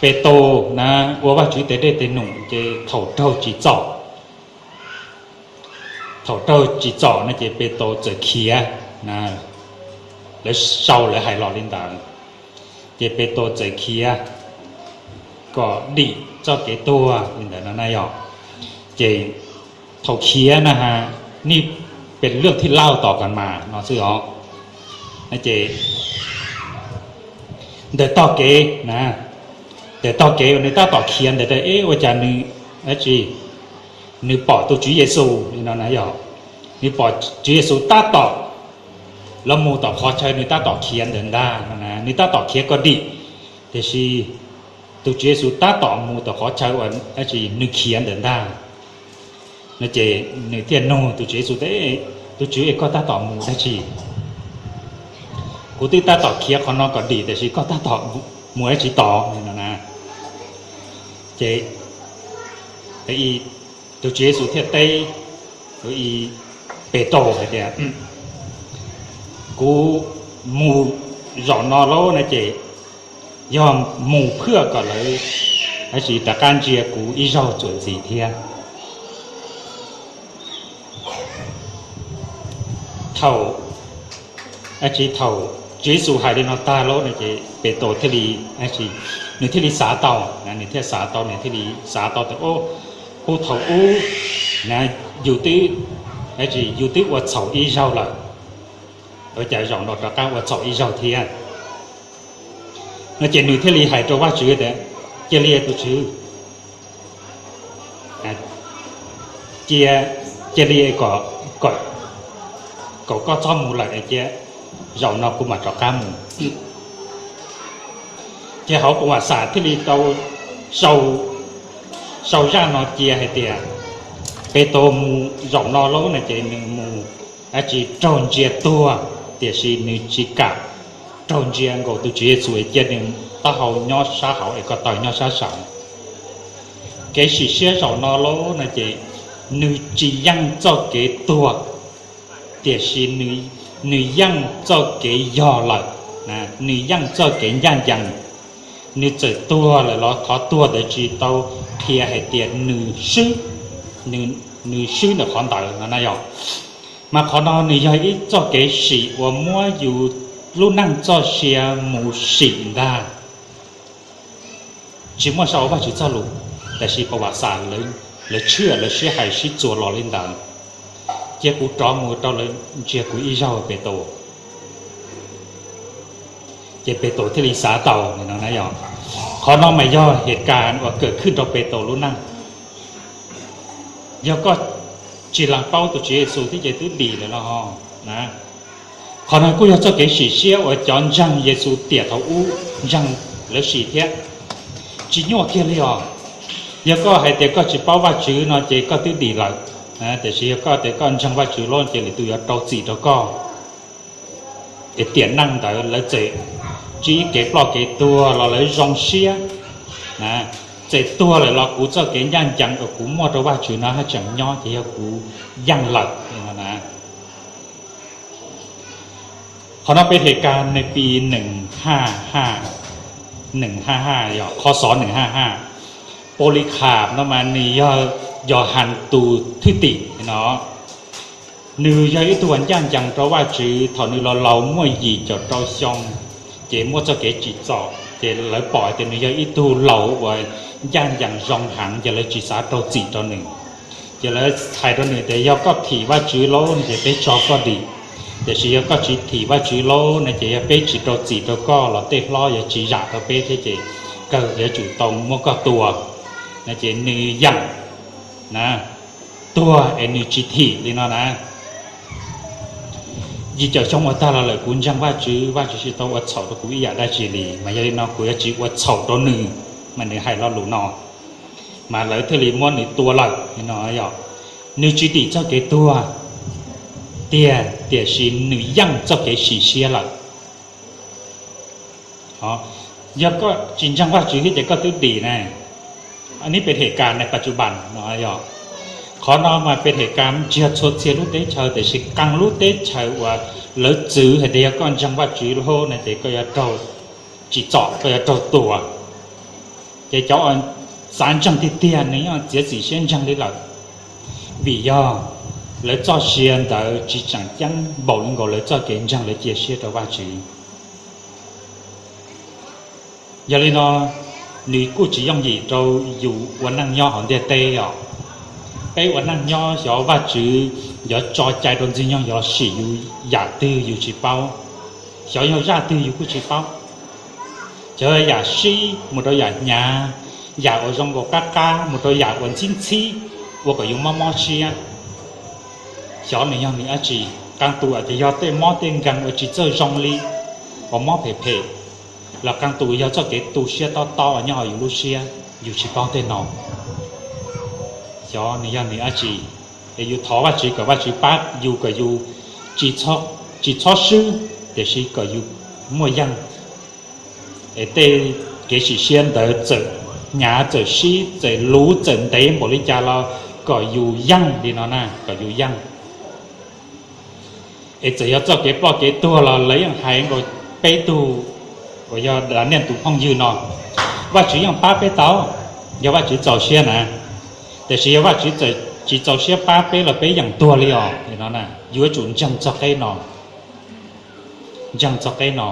Petus na ua Vajtswv tes dej tes num ces thaum raug tsim txom, thaum raug tsim txom no ces Petus txawm khiav, lawv sau lawv hais los li ntawd. Ces Petus txawm khiav kom dim txoj kev tuag li ntawd no na yog. Ces thaum khiav na ha, nej pes luaj thij lauj tom kas mas no xwb os. Ces ntawm tog kev na, ntawm tog kev uas nws tab tom khiav ntawd, ua cas nws, tsis, nws pom tus Tswv Yexus li no na yog. Nws pom Tswv Yexus tab tom los mus tom qhov chaw nws tab tom khiav ntawd ntag no na, nws tab tom khiav kom dim, tiam sis tus Tswv Yexus tab tom mus tom qhov chaw uas nws khiav ntawd ntag. No ces nws thiaj nug tus Tswv Yexus tias, Tus Tswv, es koj tab tom mus dab tsi? Kuv twb tab tom khiav qhov no kom dim tiam sis koj tab tom mus dab tsi tod no na? Ces tus Tswv Yexus thiaj teb Petus hais tias, Kuv mus zaum no lauj no ces yog mus phwaj kom lawv, tab sis rov qab ntsia kuv ib zaug txuas ntxiv thiab. Thaum, tsis, thaum Tswv Yexus hais li no tag lauj no ces Petus thiaj li, nws thiaj li xav tau, nws thiaj xav tau, nws thiaj li xav tau tias, Ub, thaum ub yus twb, tsis, yus twb ua txhaum ib zaug lawm, ua cas zaum no rov qab ua txhaum ib zaug thiab? No ces nws thiaj li hais rau Vajtswv tias, Cia li tus Tswv, cia, cia li kom, kom koj txhob mus lawm es cia zaum no kuv mam rov qab mus. Ces hauv Pov Vam Xam thiaj li tau sau zaj no cia hais tias Petus mus zaum no lauj no ces nws mus, tsis, raug ntsia tuag, tiam sis nws tsis kam raug ntsia nkaus tus Tswv Yexus es cia nws taub hau nyob sab hauv es ko taw nyob sab saud. Kev sim siab zaum no lauj no ces nws tsis yeej txoj kev tuag, tiam sis nws yeej txoj kev yog lawm, nws yeej txoj kev ncaj ncees. Nws txawm tuag lawm los qhov tuag ntawd tsis tau qhia hais tias nws swb, nws swb ntawm qhov ntawd no na yog. Mas qhov no nws yog ib txoj kev sim uas muab yus lub neej txoj sia mus sim ntag. Tsis muaj sau Vajtswv txoj lus, tiam sis Pov Vam Xam lawv tswj lawv sib hais sib txuas los li ntawd, cia kuv rov mus rau lawv ntsia kuv ib zaug Petus. Ces Petus thiaj li xav tau no na yog. Qhov no mas yog hev kas uas kawm khwj rau Petus lub neej. Yog koj tsis lees paub tus Tswv Yexus thiab ces twb dim lawm no na. Qhov no kuj yog txoj kev sim siab uas cov ntseeg Yexus tiam thaum ub ntseeg lawv sim thiab. Tsis nyuaj kiag li os. Yog koj hais tias koj tsis paub Vajtswv no ces koj twb dim lawm, tiam sis yog koj tias koj ntseeg Vajtswv lawm ces lwm tus yuav rau txim rau koj. Es tiam neej ntawd lawv txawm tsis kev ploj kev tuag los lawv zoo siab, txawm tuag lawm los kuv txoj kev ncaj ncees uas kuv muaj rau Vajtswv no haj tseem nyob ces yog kuv yeej lawm no na. Qhov no peb hle kas Nepi nees ha ha, nees ha ha, yog qhov xov nees ha ha. Polycarp no mas nws yog Yauhas tus thwj tim no. Nws yog ib tug uas ncaj ncees rau Vajtswv thaum nws los laus muaj yim caum rau xyoo, ces muaj txoj kev tsim txom ces lawv pom hais tias nws yog ib tug laus uas ncaj ncees zoo heev ces lawv tsis xav rau txim rau nws. Ces lawv hais rau nws tias yog koj thim Vajtswv lauj no ces peb tso koj dim, tiam sis yog koj tsis thim Vajtswv lauj no ces yog peb tsis rau txim rau koj los tej hlob yuav tsis zam rau peb thiab ces kawg yuav tsum tau muab koj tua. No ces nws yeem na, tuag es nws tsis thim li no na. Yim caum xyoo ua tag los lawm kuv ntseeg Vajtswv, Vajtswv tsis tau ua txhaum rau kuv ib yam dab tsi li, mas yog li no kuv yuav tsis ua txhaum rau nws, mas nws hais lo lus no, mas lawv thiaj li muab nws tua lawm no yog. Nws tsis dim txoj kev tuag tiag, tiam sis nws yeej txoj kev sim siab lawm. Yog koj tsis ntseeg Vajtswv thiab ces koj twb dim na. Neb pem hem kas na, pas tsuj bas no yog. Qhov no mas pem hem kas tsis yog txhua txhia lub teb chaws, tiam sis qee lub teb chaws uas lawv txwv hais tias yog koj ntseeg Vajtswv lub na ces koj yuav raug tsim txom, koj yuav raug tua. Ces cov uas xav ntseeg tiag tiag nws yeej txiav txim siab ntseeg li lawm, vim yog lawv txoj sia ntawd tsis tseem ceeb npaum li nkaus lawv txoj kev ntseeg lawv cia siab rau Vajtswv. Yog li no, nws kuj tsis yooj yim rau yus ua neej nyob hauv ntiaj teb os. Peb ua neej nyob xyov Vajtswv yuav tso cai rau Ntxwg Nyoog yuav los sim yus yam twg yus tsis paub, xyov yog zaj twg yus kuj tsis paub. Xyov yam sib mus rau yam hnyav, yam uas zoo nkaus qab qab mus rau yam uas ntxhib ntxhib, ua kom yus mob mob siab. Xyov nws yog nws dab tsi, qee tus hais tias yog tej mob tej nkeeg uas tsis txawj zoo li, uas mob phem phem, los qee tus yog txoj kev tu siab tob tob uas nyob hauv yus lub siab, yus tsis paub tej no. Xyov nws yog nws dab tsi, es yus thov Vajtswv kom Vajtswv pab yus kom yus tsis txhob swb, tiam sis kom yus muaj yeej. Es tej kev sim siab ntawd txawm hnyav txawm sib txawm luv txawm ntev npaum li cas los kom yus yeej li no na, kom yus yeej. Es txawm yog txoj kev ploj kev tuag los lawv yeej hais nkaus peb tug uas yog Daniel tus phooj ywg no, Vajtswv yeej pab peb tau, yog Vajtswv txaus siab na. Tiam sis yog Vajtswv txawm tsis txaus siab pab peb los peb yeej tuag li os no. Yuav tsum ntseeg txog qeb no, ntseeg txog qeb no.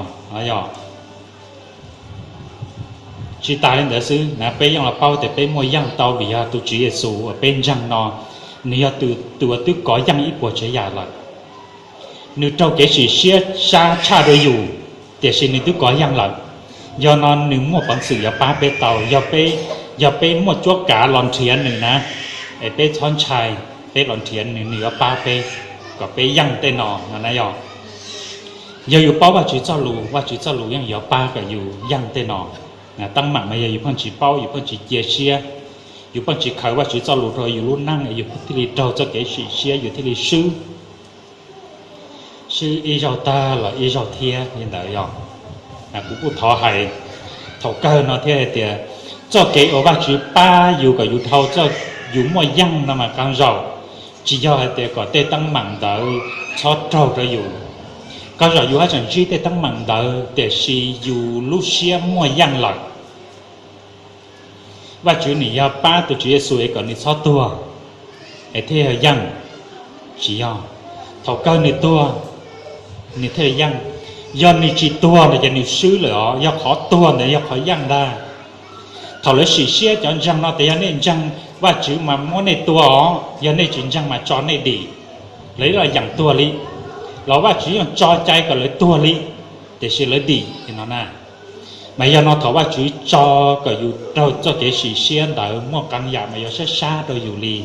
Tsis tas li ntawd xwb na, peb yeej los paub tias peb muaj yeej tau vim yog tus Tswv Yexus uas peb ntseeg no, nws yog tus uas twb kov yeej ib puas tsav yam lawm. Nws raug kev sim siab sab tshaj rau yus, tiam sis nws twb kov yeej lawm. Yog no nws muaj peev xwm yuav pab peb tau, yog peb muaj cuab kav los nrhiav nws na, es peb txhob ntshai, peb los nrhiav nws, nws yuav pab peb kom peb yeej tej no no na yog. Yog yus paub Vajtswv txoj lus, Vajtswv txoj lus yeej yuav pab kom yus yeej tej no. Teeb meem mas yog yus pheej tsis paub, yus pheej tsis cia siab, yus pheej tsis khaws Vajtswv txoj lus rau yus lub neej, yus thiaj li raug txoj kev sim siab, yus thiaj li swb, swb ib zaug tag los ib zaug thiab li ntawd yog. Kuv kuj thov hais thaum kawg no thiab hais tias txoj kev uas Vajtswv pab yus kom yus dhau txoj, yus muaj yeej no mas qee zaum tsis yog hais tias kom tej teeb meem ntawd txhob raug rau yus. Qee zaum yus haj tseem ntsib tej teeb meem ntawd tiam sis yus lub siab muaj yeej lawm. Vajtswv nws yog pab tus Tswv Yexus es kom nws txhob tuag es thiaj yog yeej? Tsis yog. Thaum kawg nws tuag, nws thiaj li yeej. Yog nws tsis tuag ntawd ces nws swb lawm os. Yog qhov tuag ntawd yog qhov yeej ntag. Thaum lawv sim siab cov ntseeg no tias yog nej ntseeg Vajtswv mas muab nej tua os, yog nej tsis ntseeg mas tso nej dim, lawv los yeem tuag li. Los Vajtswv yeej tso cai kom lawv tuag li, tiam sis lawv dim no na. Mas yog no thaum Vajtswv tso kom yus raug txoj kev sim siab ntawd muaj qee yam mas yuav sab sab rau yus li,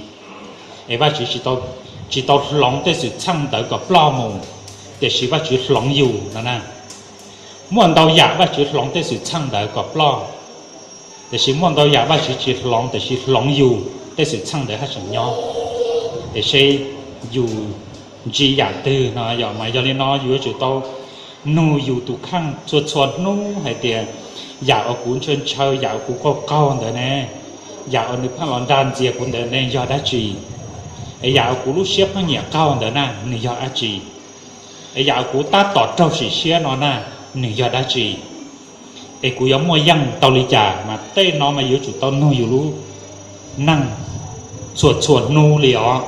es Vajtswv tsis tau hloov tej xwm txheej ntawd kom ploj mus, tiam sis Vajtswv hloov yus no na. Muaj ntau yam Vajtswv hloov tej xwm txheej ntawd kom ploj, tiam sis muaj ntau yam Vajtswv tsis hloov tiam sis hloov yus tej xwm txheej ntawd haj tseem nyob. Es seb yus ntsib yam twg no yog, mas yog li no yus yuav tsum tau nug yus tus kheej txhua txhua hnub hais tias yam uas kuv ntshaw ntshaw, yam uas kuv qaug qaug ntawd ne, yam uas nws pheej los nra ntxias kuv ntawd ne yog dab tsi? Es yam uas kuv lub siab pheej nyiam qaug ntawd na nws yog dab tsi? Es yam uas kuv tab tom raug sim siab no na nws yog dab tsi? Es kuv yuav muaj yeej tau li cas? Mas tej no mas yuav tsum tau nug yus lub neej txhua txhua hnub li os.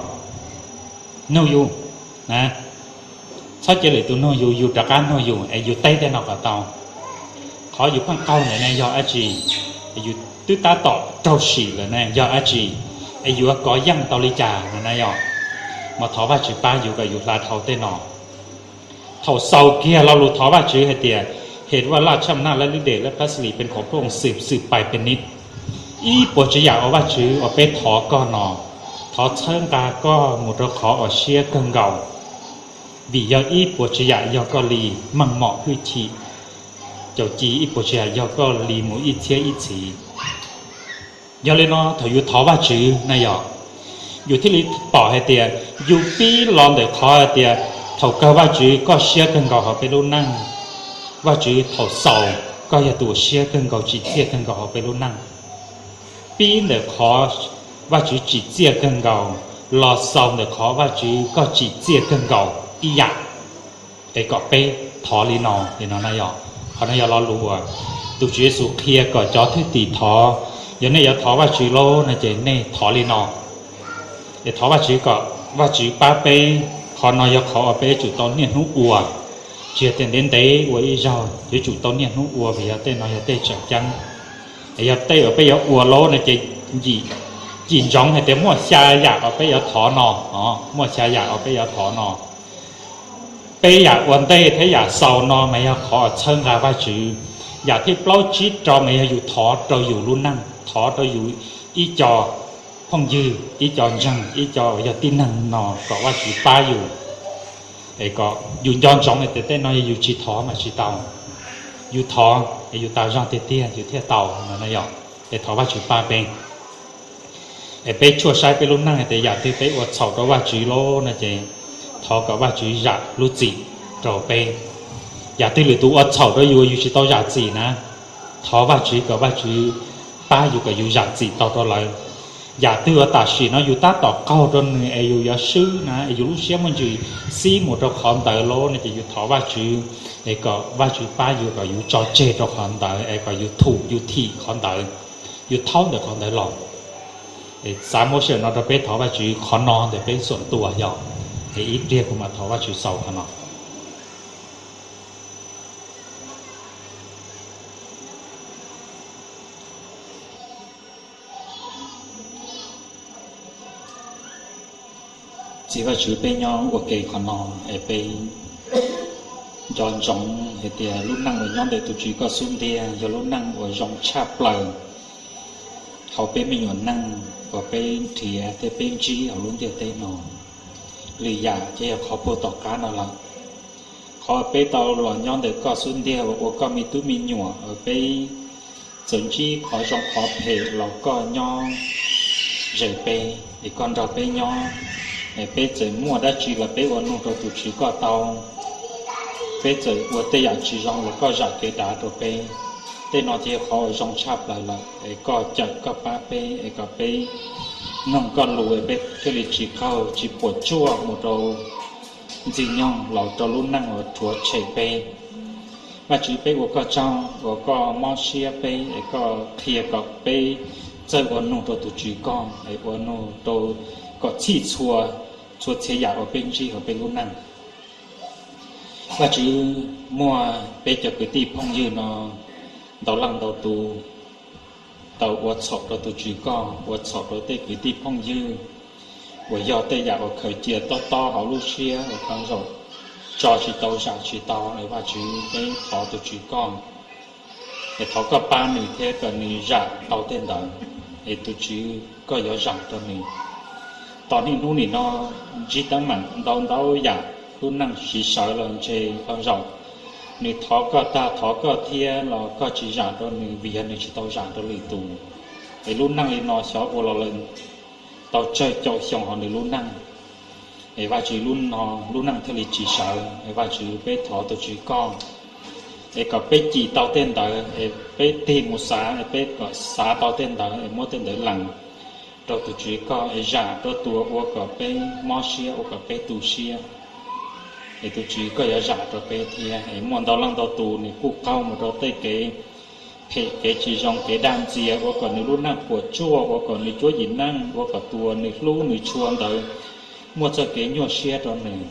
Nug yus, txhob cia lwm tus nug yus, yus rov qab nug yus es yus teb tej no kom tau. Qhov yus pheej qaug ntawd ne yog dab tsi? Yus twb tab tom raug sim lawm ne yog dab tsi? Es yus yuav kov yeej tau li cas no na yog? Mas thov Vajtswv pab yus kom yus hla dhau tej no. Thaum xaus kiag lo lus thov Vajtswv hais tias, Hes vaj laj tshaj naj lab lib des lab pab xi lis pes khuam plooj xwm xwm pais pes nib, ib puas tsav yam uas Vajtswv uas peb thov koj no, thov txhawb nqa koj mus rau qhov uas siab kawg nkaus. Vim yog ib puas tsav yam yog koj li, meej mom hwj chim, caum ci ib puas tsav yam yog koj li mus ib txhiab ib txhis. Yog li no thaum yus thov Vajtswv na yog, yus thiaj li pom hais tias yus pib los ntawm qhov hais tias thaum kawg Vajtswv koj siab kawg nkaus hauv peb lub neej. Vajtswv thaum xaus koj yog tus uas siab kawg nkaus tsim txiaj kawg nkaus hauv peb lub neej. Pib ntawm qhov Vajtswv tsim txiaj kawg nkaus los xaus ntawm qhov Vajtswv koj tsim txiaj kawg nkaus ib yam. Es kom peb thov li no, no na yog, qhov no yog lo lus uas tus Tswv Yexus qhia kom cov thwj tim thov. Yog nej yuav thov Vajtswv lauj no ces nej thov li no. Es thov Vajtswv kom Vajtswv pab peb, qhov no yog qhov uas peb yuav tsum tau niaj hnub ua. Tsis yog tias ntev ntev ua ib zaug, yuav tsum tau niaj hnub ua vim yog tej no yog tej tseem ceeb. Es yog tej uas peb yuav ua lauj no ces yim, yim ntsoov hais tias muaj xya yam uas peb yuav thov no, muaj xya yam uas peb yuav thov no. Peb yam ua ntej thiab yam xaus no mas yog qhov txhawb nqa Vajtswv. Yam thib plaub tsib rau mas yog yus thov rau yus lub neej, thov rau yus ib co phooj ywg, ib co ntseeg, ib co uas yog tib neeg no kom Vajtswv pab yus. Es kom yus nco ntsoov tias tej no yog yus tsis thov mas tsis tau. Yus thov es yus tas zog tiag tiag yus thiaj tau no na yog. Es thov Vajtswv pab peb. Es peb tshuaj saib peb lub neej tias yam twg peb ua txhaum rau Vajtswv lauj no ces thov kom Vajtswv zam lub txim rau peb. Yam twg lwm tus ua txhaum rau yus, yus tsis tau zam txim na, thov Vajtswv kom Vajtswv pab yus kom yus zam txim tau rau lawv. Yam twg uas tam sim no yus tab tom qaug rau nws es yus yuav swb na, es yus lub siab muaj ntsis xib mus rau qhov ntawd lauj no ces yus thov Vajtswv, es kom Vajtswv pab yus kom yus tso tseg rau qhov ntawd, es kom yus thum yus thim qhov ntawd, yus thaub ntawm qhov ntawd los. Xav muab sij hawm no rau peb thov Vajtswv qhov no ntawm peb xuam tuas yog, es ib pliag kuv mam thov Vajtswv xaus qhov no. Txiv Vajtswv, peb nyob ua ke qhov no es peb nco ntsoov hais tias lub neej uas nyob ntawm tus Tswv koj xub ntiag yog lub neej uas zoo tshaj plaws hauv peb me nyuam neej uas peb nrhiav thiab peb ntsib hauv lub ntiaj teb no. Lwm yam ces yog qhov puag tom qab no lawm. Qhov peb tau los nyob ntawm koj xub ntiag uas ua koj me tub me nyuam uas peb txawm ntsib qhov zoo qhov phem los koj nyob ze peb es koj nrog peb nyob. Es peb txawm muaj dab tsi los peb ua nug rau tus Tswv koj tau. Peb txawm ua tej yam tsis zoo los koj zam kev dav rau peb. Tej no ces yog qhov uas zoo tshaj plaws lawm es koj cawm koj pab peb es kom peb mloog koj lus es peb thiaj li tsis qaug tsis puas tsuaj mus rau ntxwg nyoog los rau lub neej uas rhuav tshem peb. Vajtswv, peb ua koj tsaug uas koj mob siab peb es koj qhia kom peb txawj ua nug rau tus Tswv koj es ua nug rau kom txhij txhua, txhua txhia yam uas peb ntsib hauv peb lub neej. Vajtswv, muaj peb cov kwv tij phooj ywg no ntau leej ntau tus tau ua txhaum rau tus Tswv koj, ua txhaum rau tej kwv tij phooj ywg, uas yog tej yam uas khaws cia tob tob hauv lub siab uas qhov zaum tso tsis tau zam tsis tau es Vajtswv, peb thov tus Tswv koj es thov koj pab nws thiab kom nws zam tau tej ntawd, es tus Tswv koj yuav zam rau nws. Tos niaj hnub nim no ntsib teeb meem ntau ntau yam, lub neej siv sawv los ntshe qhov zaum nws thov koj tag thov koj thiab los koj tsis zam rau nws vim yog nws tsis tau zam rau lwm tus. Es lub neej li no xyov ua los lawm tau tsawg caum xyoo hauv nws lub neej, es Vajtswv, lub no lub neej thiaj li tsis sawv. Es Vajtswv, peb thov tus Tswv koj es kom peb cim tau tej ntawd es peb tig mus xav es peb kom xav tau tej ntawd es muab tej ntawd lees rau tus Tswv koj es zam rau tus ua kom peb mob siab ua kom peb tu siab. Es tus Tswv koj yuav zam rau peb thiab. Es muaj ntau leej ntau tus nws kuj qaug mus rau tej kev phem kev tsis zoo kev dag ntxias ua kom nws lub neej puas tsuaj ua kom nws cuab yim neej ua kom tus uas nws hlub nws tshua ntawd muaj txoj kev nyuaj siab rau nws.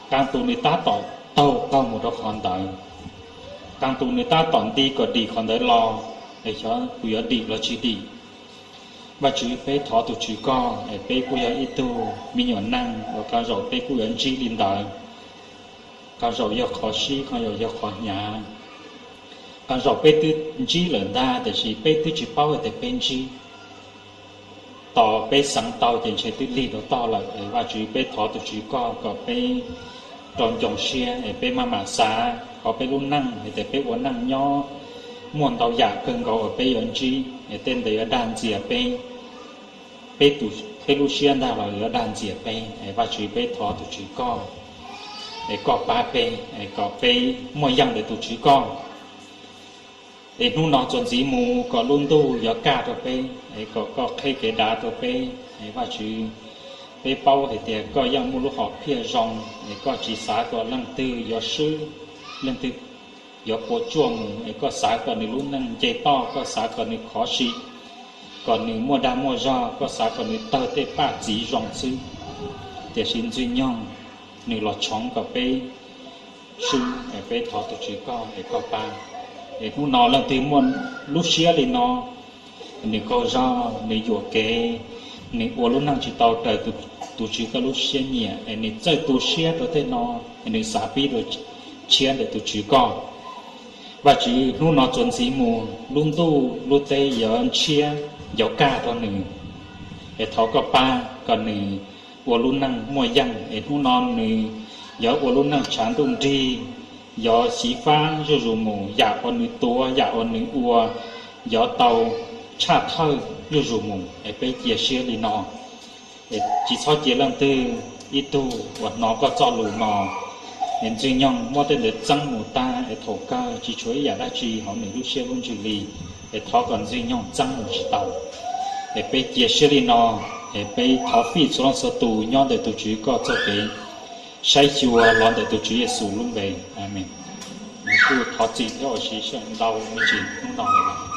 Qee tus nws tab tom taug qaug mus rau qhov ntawd, qee tus nws tab tom nti kom dim qhov ntawd los, es xyov kuv yuav dim los tsis dim. Vajtswv, peb thov tus Tswv koj es peb kuj yog ib tug me nyuam neeg uas qee zaum peb kuj yuav ntsib li ntawd. Qee zaum yog qhov sib, qee zaum yog qhov hnyav, qee zaum peb twb ntsib lawm ntag tiam sis peb twb tsis paub tias peb ntsib. Tos peb xeev tau ces ntshe twb lig rau toj lawm. Vajtswv, peb thov tus Tswv koj kom peb rau ncoo siab es peb maj mam xav hauv peb lub neej hais tias peb ua neej nyob muaj ntau yam kawg nkaus uas peb yuav ntsib es tej ntawd yuav dag ntxias peb, peb tus, peb lub siab ntag los yuav dag ntxias peb. Es Vajtswv, peb thov tus Tswv koj es koj pab peb es kom peb muaj yeej ntawm tus Tswv koj. Es hnub no txuas ntxiv mus kom lub ntuj yuav kaj rau peb es kom koj qheb kev dav rau peb. Es Vajtswv, peb paub hais tias koj yeej muaj lub hom phiaj zoo es koj tsis xav kom leej twg yuav swb, leej twg yuav puas tsuaj mus es koj xav kom nws lub neej nce toj, koj xav kom nws khov sim, kom nws muaj dag muaj zog, koj xav kom nws tawg tej paj txiv zoo xwb. Tiam sis Ntxwg Nyoog nws los tshoov kom peb swb es peb thov tus Tswv koj es koj pab. Es hnub no leej twg muaj lub siab li no, nws qaug zog, nws yuam kev, nws ua lub neej tsis tau raws tus Tswv koj lub siab nyiam es nws txawj tu siab rau tej no, es nws xav pib dua tshiab ntawm tus Tswv koj. Vajtswv, hnub no txuas ntxiv mus lub ntuj lub teb yuav ntshiab yuav kaj rau nws. Es thov koj pab kom nws ua lub neej muaj yeej es hnub no nws yuav ua lub neej tshav ntuj nrig, yuav xyiv fab zuj zus mus, yam uas nws tuav, yam uas nws ua yuav tau tshaj thawj zuj zus mus. Es peb cia siab li no, es tsis txhob cia leej twg ib tug uas hnov koj txoj lus no es Ntxwg Nyoog muab tej ntawd txeeb mus tag es thaum kawg tsis tshuav ib yam dab tsi hauv nws lub siab lub ntsws li, es thov kom Ntxwg Nyoog txeeb mus tsis tau. Es peb cia siab li no, es peb thov fij txhua leej txhua tus nyob ntawm tus Tswv koj txoj kev saib xyuas los ntawm tus Tswv Yexus lub npe. Amees. Kuj thov txim thiab ua siab ntau me ntsis hnub no lawm.